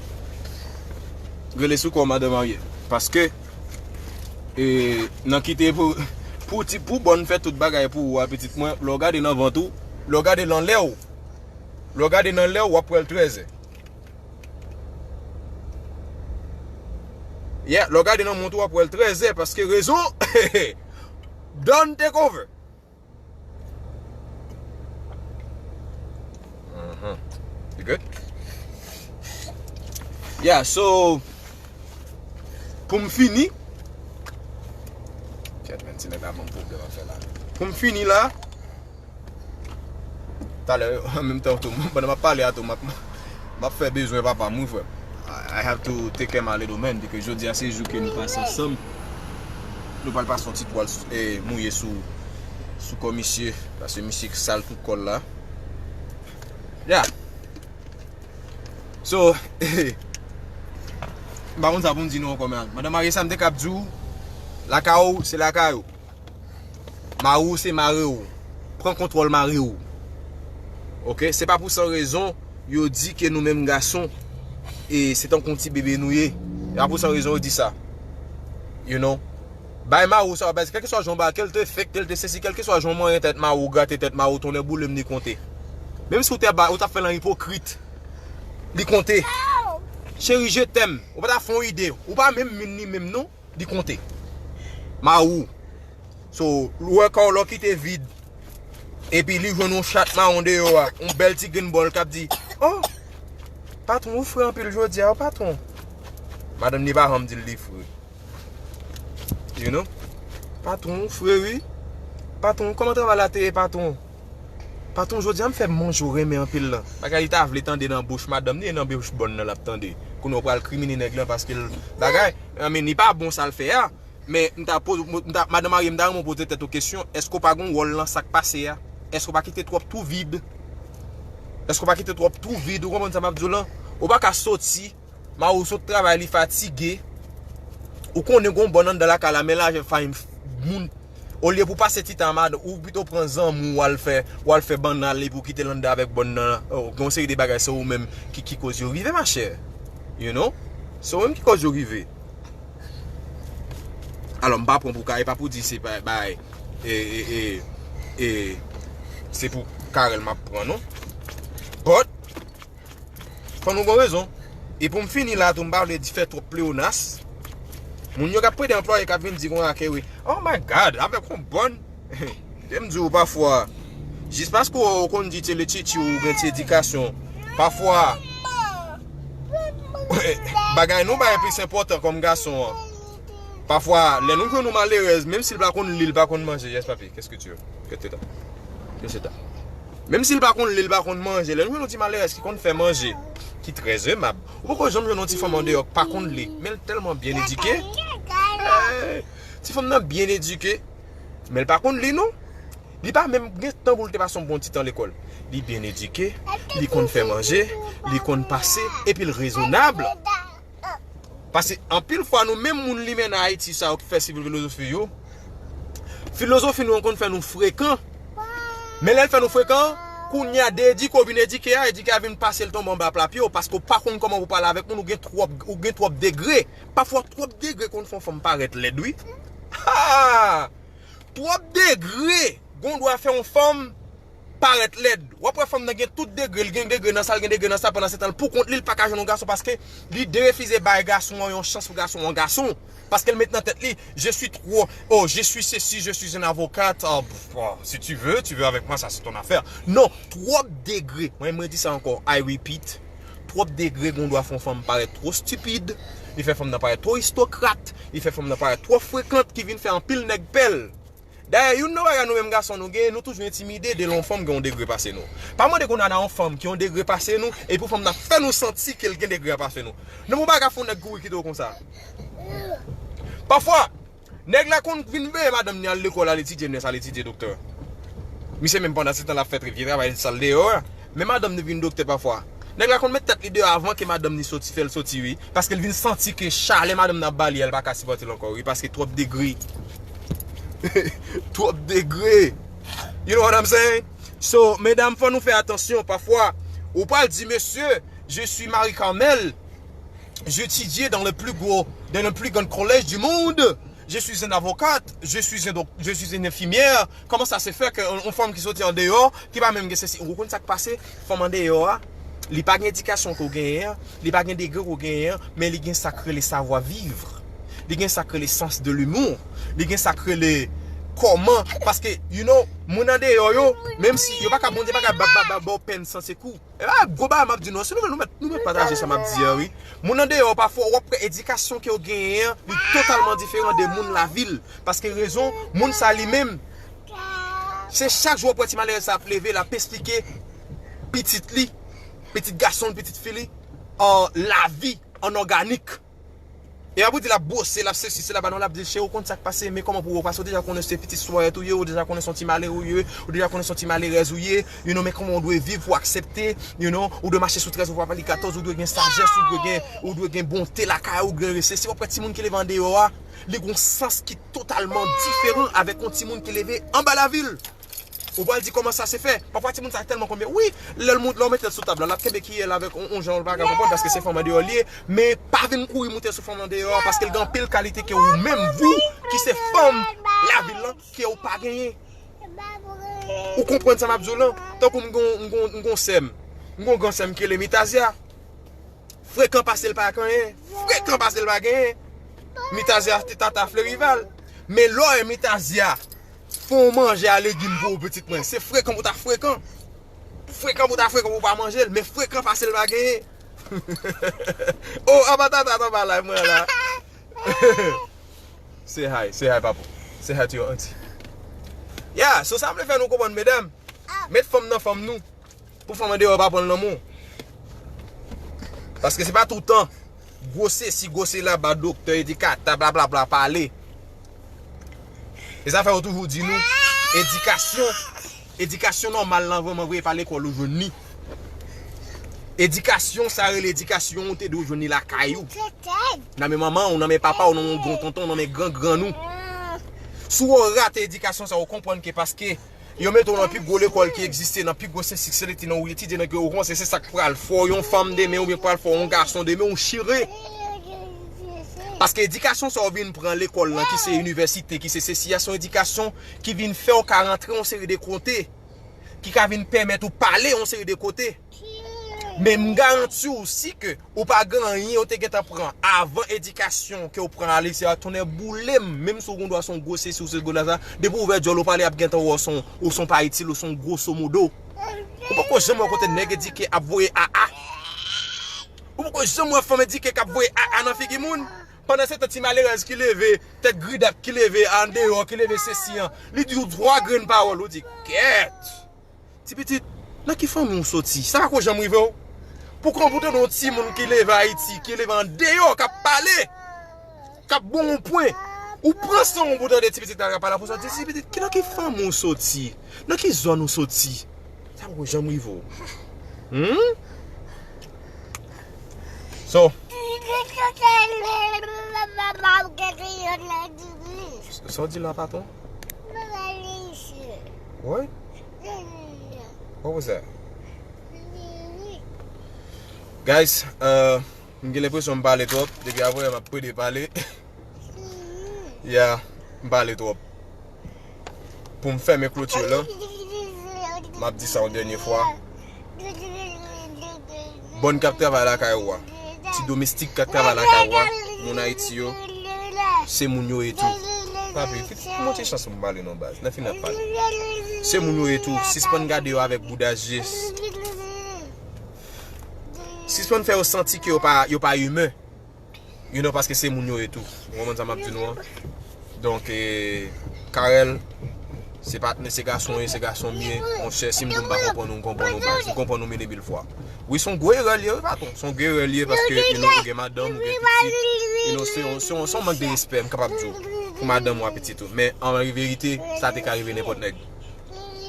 Rele sou kò w, madan marye. Paske, e, nan kite pou, pou ti, pou bòn fè tout bagay pou ou a, pitit mwen, lè w gade nan vant ou, lè w gade nan lè w, lè w gade nan lè w, w ap wè l trèzè. Yeah, lè w gade nan mont ou, w ap wè l trèzè, paske rezon, done take over. Mhm. You good? Yeah, so, pou m fini, kèt, menn, ti nèg la ban m pwoblèm afè la. Pou m fini la, talè, an menm tan tou, pandan m ap pale a tou, m ap, m ap fè bezwen papa m, wi, frè. I, I have to take care my little man, because jodi a se jou ke nou pase ansanm. Nou pral pase yon ti twal, eh, mouye sou, sou kò misye, paske misye sal tout kò l la. Yeah. So, m pa konn sa pou m di nou ankò, men madan marye sa m te kab di w, lakay ou, se lakay ou. Mari w se mari w. Pran kontwòl mari w. Oke? Se pa pou san rezon yo di ke nou menm gason, e se tankou yon ti bebe nou ye. E pa pou san rezon yo di sa. You know? Bay Mawou sa, baz, kèlkeswa jan w ba, ke l te fake, ke l te sesi, kèlkeswa jan w manyen tèt Mawou, grate tèt Mawou, tonnè boule m, li konte. Menm si w te ba, ou t ap fè l an ipokrit, li konte. Cheri, je t'aime. Ou pa ta fè yon ide. Ou pa menm min li menm non, li konte. Mawou. So, ou wè kò w lè w kite vid. Epi li jwenn yon chat mawon deyò a, yon bèl ti grenn bòl k ap di, "Oh, patwon, ou fre anpil jodi a, wi, patwon." Madanm li pa janm di l li fre. You know? "Patwon, ou fre, wi. Patwon, kòman travay la te ye, patwon? Patwon, jodi a m fè manje w renmen anpil lan." Bagay li ta vle tande nan bouch madanm li, e nan bouch bòn nan l ap tande. Kounye a w pral krimine nèg lan paske l bagay, I mean, li pa bon sa l fè a. Men m ta poze, m ta, madan marye, m ta renmen w poze tèt ou kesyon, èske w pa gen wòl nan sa k pase a? Èske w pa kite twòp twou vid? Èske w pa kite twòp twou vid? Ou konprann sa m ap di w lan? Ou pa ka soti, Mawou sot travay, li fatige. Ou konnen gon bòn anndan lakay la, men lajè fay moun. Olye pou pase ti tan a madanm, ou pito pran zanmi w al fè, w al fè bannal epi w kite l anndan avèk bòn nan. Oh, gen yon seri de bagay, se ou menm ki, ki koz yo rive, machè. You know? Se ou menm ki koz yo rive. Alò, m pa pran pou Ka, e pa pou di se pa bay, e, e, e, e, se pou Carel m ap pran, non. But, fò nou gon rezon. E pou m fini la tou, m pa vle di fè twòp pleonas. Moun yo k ap plede anplwaye k ap vin di konsa ke wi, "Oh my God, avèk yon bòn." Kite m di w pafwa, jis paske w konn di ti letchitchi ou gen ti edikasyon, pafwa, bagay nou bay plis enpòtan kòm gason an. Pafwa, lè nou jwenn yon malerèz, menm si l pa konn li, l pa konn manje, yes, papi, qu'est-ce que tu veux? Qu'est-ce que t'as? Menm si l pa konn li, l pa konn manje, lè nou jwenn yon ti malerèz ki konn fè manje, ki trè emab, ou poko janm jwenn yon ti fanm andeyò k pa konn li, men l tèlman byen edike. Eh, ti fanm nan byen edike, men l pa konn li, non. Li pa menm gen tan pou l te pase yon bon ti tan lekòl. Li byen edike, li konn fè manje, li konn pase, epi l rezonab. Paske anpil fwa nou menm moun limenna Ayiti sa yo ki fè sivil filozofi yo, filozofi nou an konn fè nou frekan. Men lè l fè nou frekan, kounye a de edike w vin edike a, edike a vin pase l tonbe anba pla pye w, paske w pa konn kòman pou pale avèk moun, ou gen twòp, ou gen twòp degre. Pafwa twòp degre konn fè yon fanm parèt lèd, wi. Ha! Twòp degre gon dwa fè yon fanm parèt lèd. W ap wè fanm nan gen tout degre, l gen degre nan sa, l gen degre nan sa, pandan se tan l pou kont li, l pa ka jwenn yon gason paske li derefize bay gason an yon chans pou gason an gason. Paske l met nan tèt li, je suis trop, oh, je suis ceci, je suis un avocat, oh, pff, oh, si tu veux, tu veux avec moi, ça c'est ton affaire. Non, twòp degre. Mwen, mwen di sa ankò, I repeat. Twòp degre gon dwa fè yon fanm parèt twò stipid, li fè fanm nan parèt twò aristokrat, li fè fanm nan parèt twò frekant, ki vin fè anpil nèg pè l. Dayè, youn nan bagay nou menm gason nou genyen, nou toujou entimide de lè yon fanm gen yon degre pase nou. Pa mande kounye a nan yon fanm ki yon degre pase nou, epi fanm nan fè nou santi ke l gen degre a pase nou. Non, pou bagay fè yon nèg kouri kite w konsa. Pafwa, nèg la konn vin veye madanm ni al lekòl, al etidye nès, al etidye doktè. Misye menm pandan se tan l ap fè vye travay sal deyò a. Men madanm ni vin doktè pafwa. Nèg la konn met tèt li deyò avan ke madanm ni soti, fè l soti, wi. Paske l vin santi ke chalè madanm nan ap ba li a, l pa ka sipòte l ankò, wi. Paske twòp degre. Twòp degre. You know what I'm saying? So, medam, fò nou fè atansyon. Pafwa, ou pral di, mesye, je suis Marie Carmelle. J'étudiais dans le plus gros, dans le plus grand collège du monde. Je suis une avocate, je suis un doc-, je suis une infirmière. Comment ça se fait que yon, yon fanm ki soti andeyò, ki pa menm gen sesi, ou konn sa k pase? Fanm andeyò a, li pa gen edikasyon ke w genyen an, li pa gen degre ke w genyen an, men li gen sa k rele savoir vivre. Li gen sa k rele sens de l'humour. Li gen sa k rele kòman, paske, you know, moun andeyò yo, menm si yo pa ka, Bondye pa ka ba, ba, ba, ba w pèn san sekou. E pa gwo bagay m ap di nou an, si nou vle nou mèt, nou mèt pataje sa m ap di a, wi. Moun andeyò pafwa, w ap wè edikasyon ke yo genyen an, li totalman diferan de moun lavil. Paske rezon, moun sa li menm, se chak jou w ap wè ti malerèz sa ap leve, l ap esplike pitit li, pitit gason l, pitit fi li, an lavi, an òganik. E apre w di l ap bwose, l ap sesi, sela, ba non, l ap di l, cheri, ou konn sa k pase, men kòman pou ou pase, ou deja konnen se pitit swaèt ou ye, ou deja konnen se yon ti malere ou ye, ou deja konnen se yon ti malerèz ou ye, you know, men kòman ou dwe viv pou aksepte, you know, ou dwe mache sou trèz, ou pa pale katòz, ou dwe gen sajès, ou dwe gen, ou dwe gen bonte lakay ou, ou dwe gen sesi. W ap wè timoun ki leve andeyò a, li gen yon sans ki totalman diferan avèk yon timoun ki leve anba lavil. Ou pral di kòman sa se fè. Pafwa timoun sa tèlman konbyen. Wi, lè l moute, lè w mete l sou tab la, l ap kenbe kiyè l avèk yon, yon jan ou pa ka konprann paske se fanm andeyò li ye. Men pa vin kouri moute sou fanm andeyò a paske l gen anpil kalite ke ou menm, vou, ki se fanm lavil lan, ke ou pa genyen. Ou konprann sa m ap di w lan? Tankou m gon, m gon, m gon sè m. M gon gran sè m ki rele Mitazya. Frekan pase l pa genyen. Frekan pase l pa genyen. Mitazya te tata Flerival. Men lè w wè Mitazya fè yon manje a legim pou ou, pitit mwen, se frekan pou ta frekan. Frekan pou ta frekan pou w pa manje l, men frekan pase l pa genyen. Oh, apa tata t anba live mwen la. Say hi, say hi, papa. Say hi to your auntie. Yeah, so sa m vle fè nou konprann, medam. Met fanm nan fanm nou. Pou fanm andeyò pa pran lanmou. Paske se pa toutan gwo sesi, gwo sela, ba doktè, edikatè, blablabla, pale. E sa fè yo toujou di nou, edikasyon, edikasyon nòmal lan vrèman vre pa lekòl ou jwenn li. Edikasyon, sa rele edikasyon, ou te dwe jwenn li lakay ou. Nan men manman ou, nan men papa ou, nan men gran tonton, nan men gran grann ou. Si w rate edikasyon sa, ou konprann ke paske yo mete w nan pi gwo lekòl ki egziste, nan pi gwo sesi ki egziste, nan ou etidye nan ke ou kòmanse, se sa k pral fè w yon fanm demen oubyen k pral fè w yon gason demen, ou chire. Paske edikasyon sa w vin pran lekòl lan, ki se inivèsite, ki se sesi a, se yon edikasyon ki vin fè w ka rantre yon seri de kote, ki ka vin pèmèt ou pale yon seri de kote. Men m garanti w si ke ou pa gen anyen ou te gentan pran avan edikasyon ke ou pran a lise a, tonnè boule m, menm si w gon dwa se yon gwo sesi ou se gwo la sa, depi w ouvè djòl ou pale ap gentan wè w se yon, ou se yon pa itil, ou se yon gwoso modo. Ou poko janm wè kote nèg edike ap voye aa. Ou poko janm wè fanm edike k ap voye aa nan figi moun. Pandan se tan ti malerèz ki leve, tèt gridap ki leve andeyò, ki leve sesi an, li di w twa grenn pawòl, ou di, kèt! Ti pitit, nan ki fanmi w soti? Sa pako janm rive w? Pou kòman pou tande yon timoun ki leve Ayiti, ki leve andeyò, k ap pale, k ap bon yon pwen, ou pran san w pou tande ti pitit la k ap pale, apre sa w di, ti pitit, ki, nan ki fanmi w soti? Nan ki zòn ou soti? Sa poko janm rive w. Hmm? So, sa w di la, patwon? What? What was that? Guys, uh, m gen lenpresyon m pale twòp. Depi apre, m ap pede pale. Yeah, m pale twòp. Pou m fèmen kloti lan, m ap di sa yon dènye fwa. Bòn k ap travay lakay ou a, ti domestik k ap travay lakay ou a, moun Ayiti yo, se moun yo ye tou. Papi, kit, kit monte chans pou m pale non baz. Lè fini ap pale. Se moun yo ye tou. Sispann gade yo avèk bouda je. Sispann fè yo santi ke yo pa, yo pa imen. You know, paske se moun yo ye tou. Ou konprann sa m ap di nou an? Donk, e, Carel, se patnè, se gason w ye, se gason m ye. Monchè, si m di w m pa konprann ou, m konprann ou baz. M konprann ou mil e mil fwa. Wi, se yon gwo erè l ye, wi, patwon. Se yon gwo erè l ye paske, you know, ou gen madanm, ou gen pitit. You know, se yon, se yon, se yon mank de respè, m kapab di w, pou madanm ou a pitit ou. Men, an verite, sa te ka rive nenpòt nèg.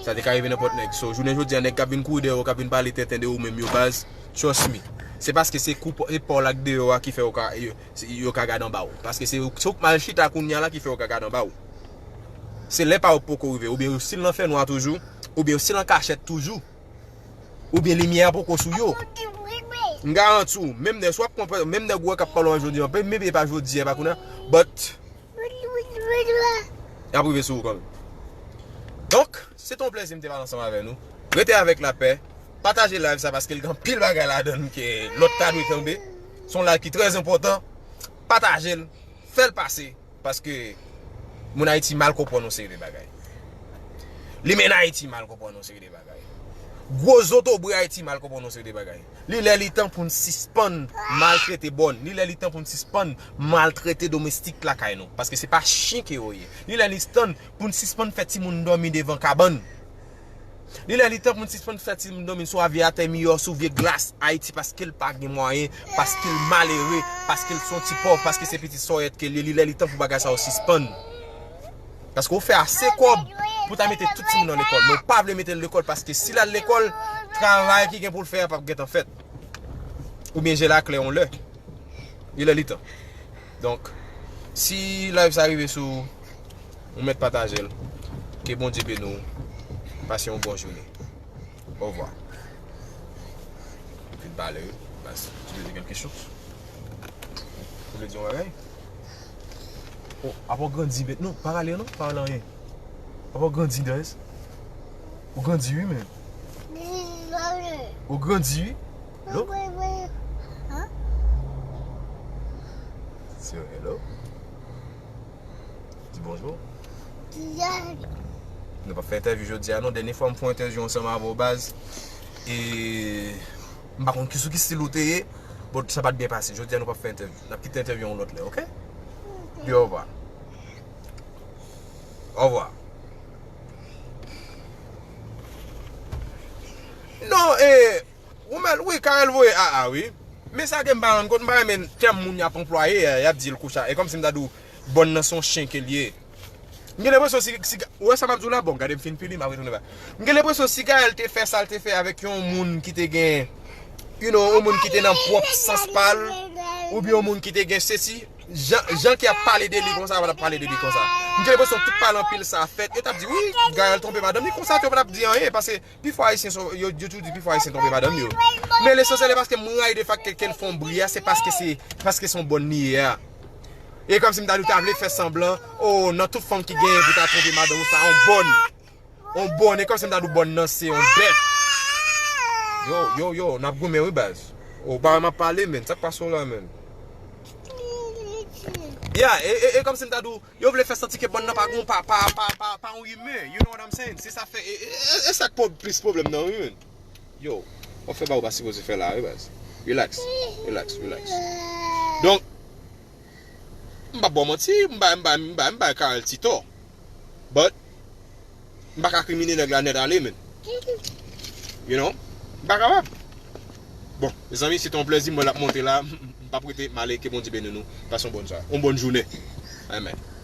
Sa te ka rive nenpòt nèg. So, jounen jodi a, nèg k ap vin kouri dèyè w, k ap vin pale tenten de ou menm yo baz, trust me. Se paske se kou pa w ak deyò a ki fè yo ka, yo, yo ka gade anba w. Paske se, se ou k mal chita kounye a la ki fè yo ka gade anba w. Se lè pa yo poko rive. Oubyen yo still nan fènwa toujou, oubyen yo still an kachèt toujou, oubyen limyè a poko sou yo. M garanti w, menm nèg, si w ap konprann, menm nèg ou wè k ap pale w jodi a, menm e pa jodi a, e pa kounye a, but y ap rive sou ou kanmenm. Donk, se te yon plèzi m te pale ansanm avè nou. Rete avèk lapè. Pataje live sa paske l gen anpil bagay ladan l ke lòt ta dwe tande. Se yon live ki trè enpòtan. Pataje l. Fè l pase. Paske moun Ayiti mal konprann yon seri de bagay. Limèn Ayiti mal konprann yon seri de bagay. Gwo zotobre Ayiti mal konprann yon seri de bagay. Li lè li tan pou n sispann maltrete bòn. Li lè li tan pou n sispann maltrete domestik lakay nou. Paske se pa chen ke yo ye. Li lè li tan pou n sispann fè timoun dòmi devan kabann. Li lè li tan pou n sispann fè timoun dòmi sou avyatè miyò, sou vye glas Ayiti paske l pa gen mwayen, paske l malere, paske l se yon ti pòv, paske se pitit sòyèt ke l ye. Li lè li tan pou bagay sa yo sispann. Paske ou fè ase kòb pou ta mete tout timoun nan lekòl. Men ou pa vle mete l lekòl paske si l al lekòl, travay ki gen pou l fè a p ap gentan fèt. Oubyen je l a klè yon lè. Li lè li tan. Donk, si live sa rive sou ou, ou mèt pataje l. Ke Bondye beni w. Pase yon bon jounen. Ovwa. Vin pale wi. Baz, tu veux dire quelque chose? Ou vle di yon bagay? Oh, apa w grandi, bet non, pa rale non, pa rale anyen. Apa w grandi, guys. Ou grandi wi, men. Ou grandi wi. Lo? Hello? Di bonjou. Nou p ap fè entèvyou jodi a non. Dènye fwa m fè yon entèvyou ansanm avè w, baz. E m pa konn ki sou ki stil ou te ye, but sa pa t byen pase. Jodi a nou p ap fè entèvyou. N ap kite entèvyou a yon lòt lè, oke? Di ovwa. Ovwa. Non, e, Woman, wi, Karèl voye a a, wi. Men sa ke m pa rann kont, m pa renmen tèm moun y ap anplwaye a, y ap di l koucha. E kòmsi m ta di w, bòn nan se yon chen ke l ye. M gen lenpresyon si, si, ou wè sa m ap di w la, bon, gade m fin pini, m ap retounen ba. M gen lenpresyon si Karèl te fè sa l te fè avèk yon moun ki te gen, you know, yon moun ki te nan pwòp sans pa l, oubyen yon moun ki te gen sesi, jan, jan ki ap pale de li konsa, yo pa t ap pale de li konsa. M gen lenpresyon tout pale anpil sa fèt, yo t ap di, wi, Karèl twonpe madanm li konsa, yo pa t ap di anyen, paske pifò Ayisyen, yo, yo toujou di pifò Ayisyen twonpe madanm yo. Men lesansyèl, e paske m rayi de fèt ke, ke l fè yon bri a, se paske se, paske se yon bòn li ye a. E kòmsi m ta di w ta vle fè sanblan, oh, nan tout fanm ki genyen pou ta twonpe madanm ou, sa yon bòn. Yon bòn, e kòmsi m ta di w bòn nan se yon bèt. Yo, yo, yo, n ap goumen wi, baz. Ou pa wè m ap pale, men. Sa k pase w la, men? Ya, e, e, e kòmsi m ta di w, yo vle fè santi ke bòn nan pa gon, pa, pa, pa, pa, pa yon imen. You know what I'm saying? Se sa fè, e, e, e, e sa k plis pwoblèm nan, wi, men. Yo, w ap fè bagay ou pa sipoze fè la, wi, baz. Relax, relax, relax. Donk, m p ap ba w manti, m bay, m bay, m bay, m bay Karèl ti tò. But, m pa ka krimine nèg la nèt ale, men. You know? M pa kapab. Bon, mezanmi, se te yon plèzi, mwen l ap monte la. M p ap rete, m ale, ke Bondye beni nou. Pase yon bòn swa-, yon bòn jounen. Amen.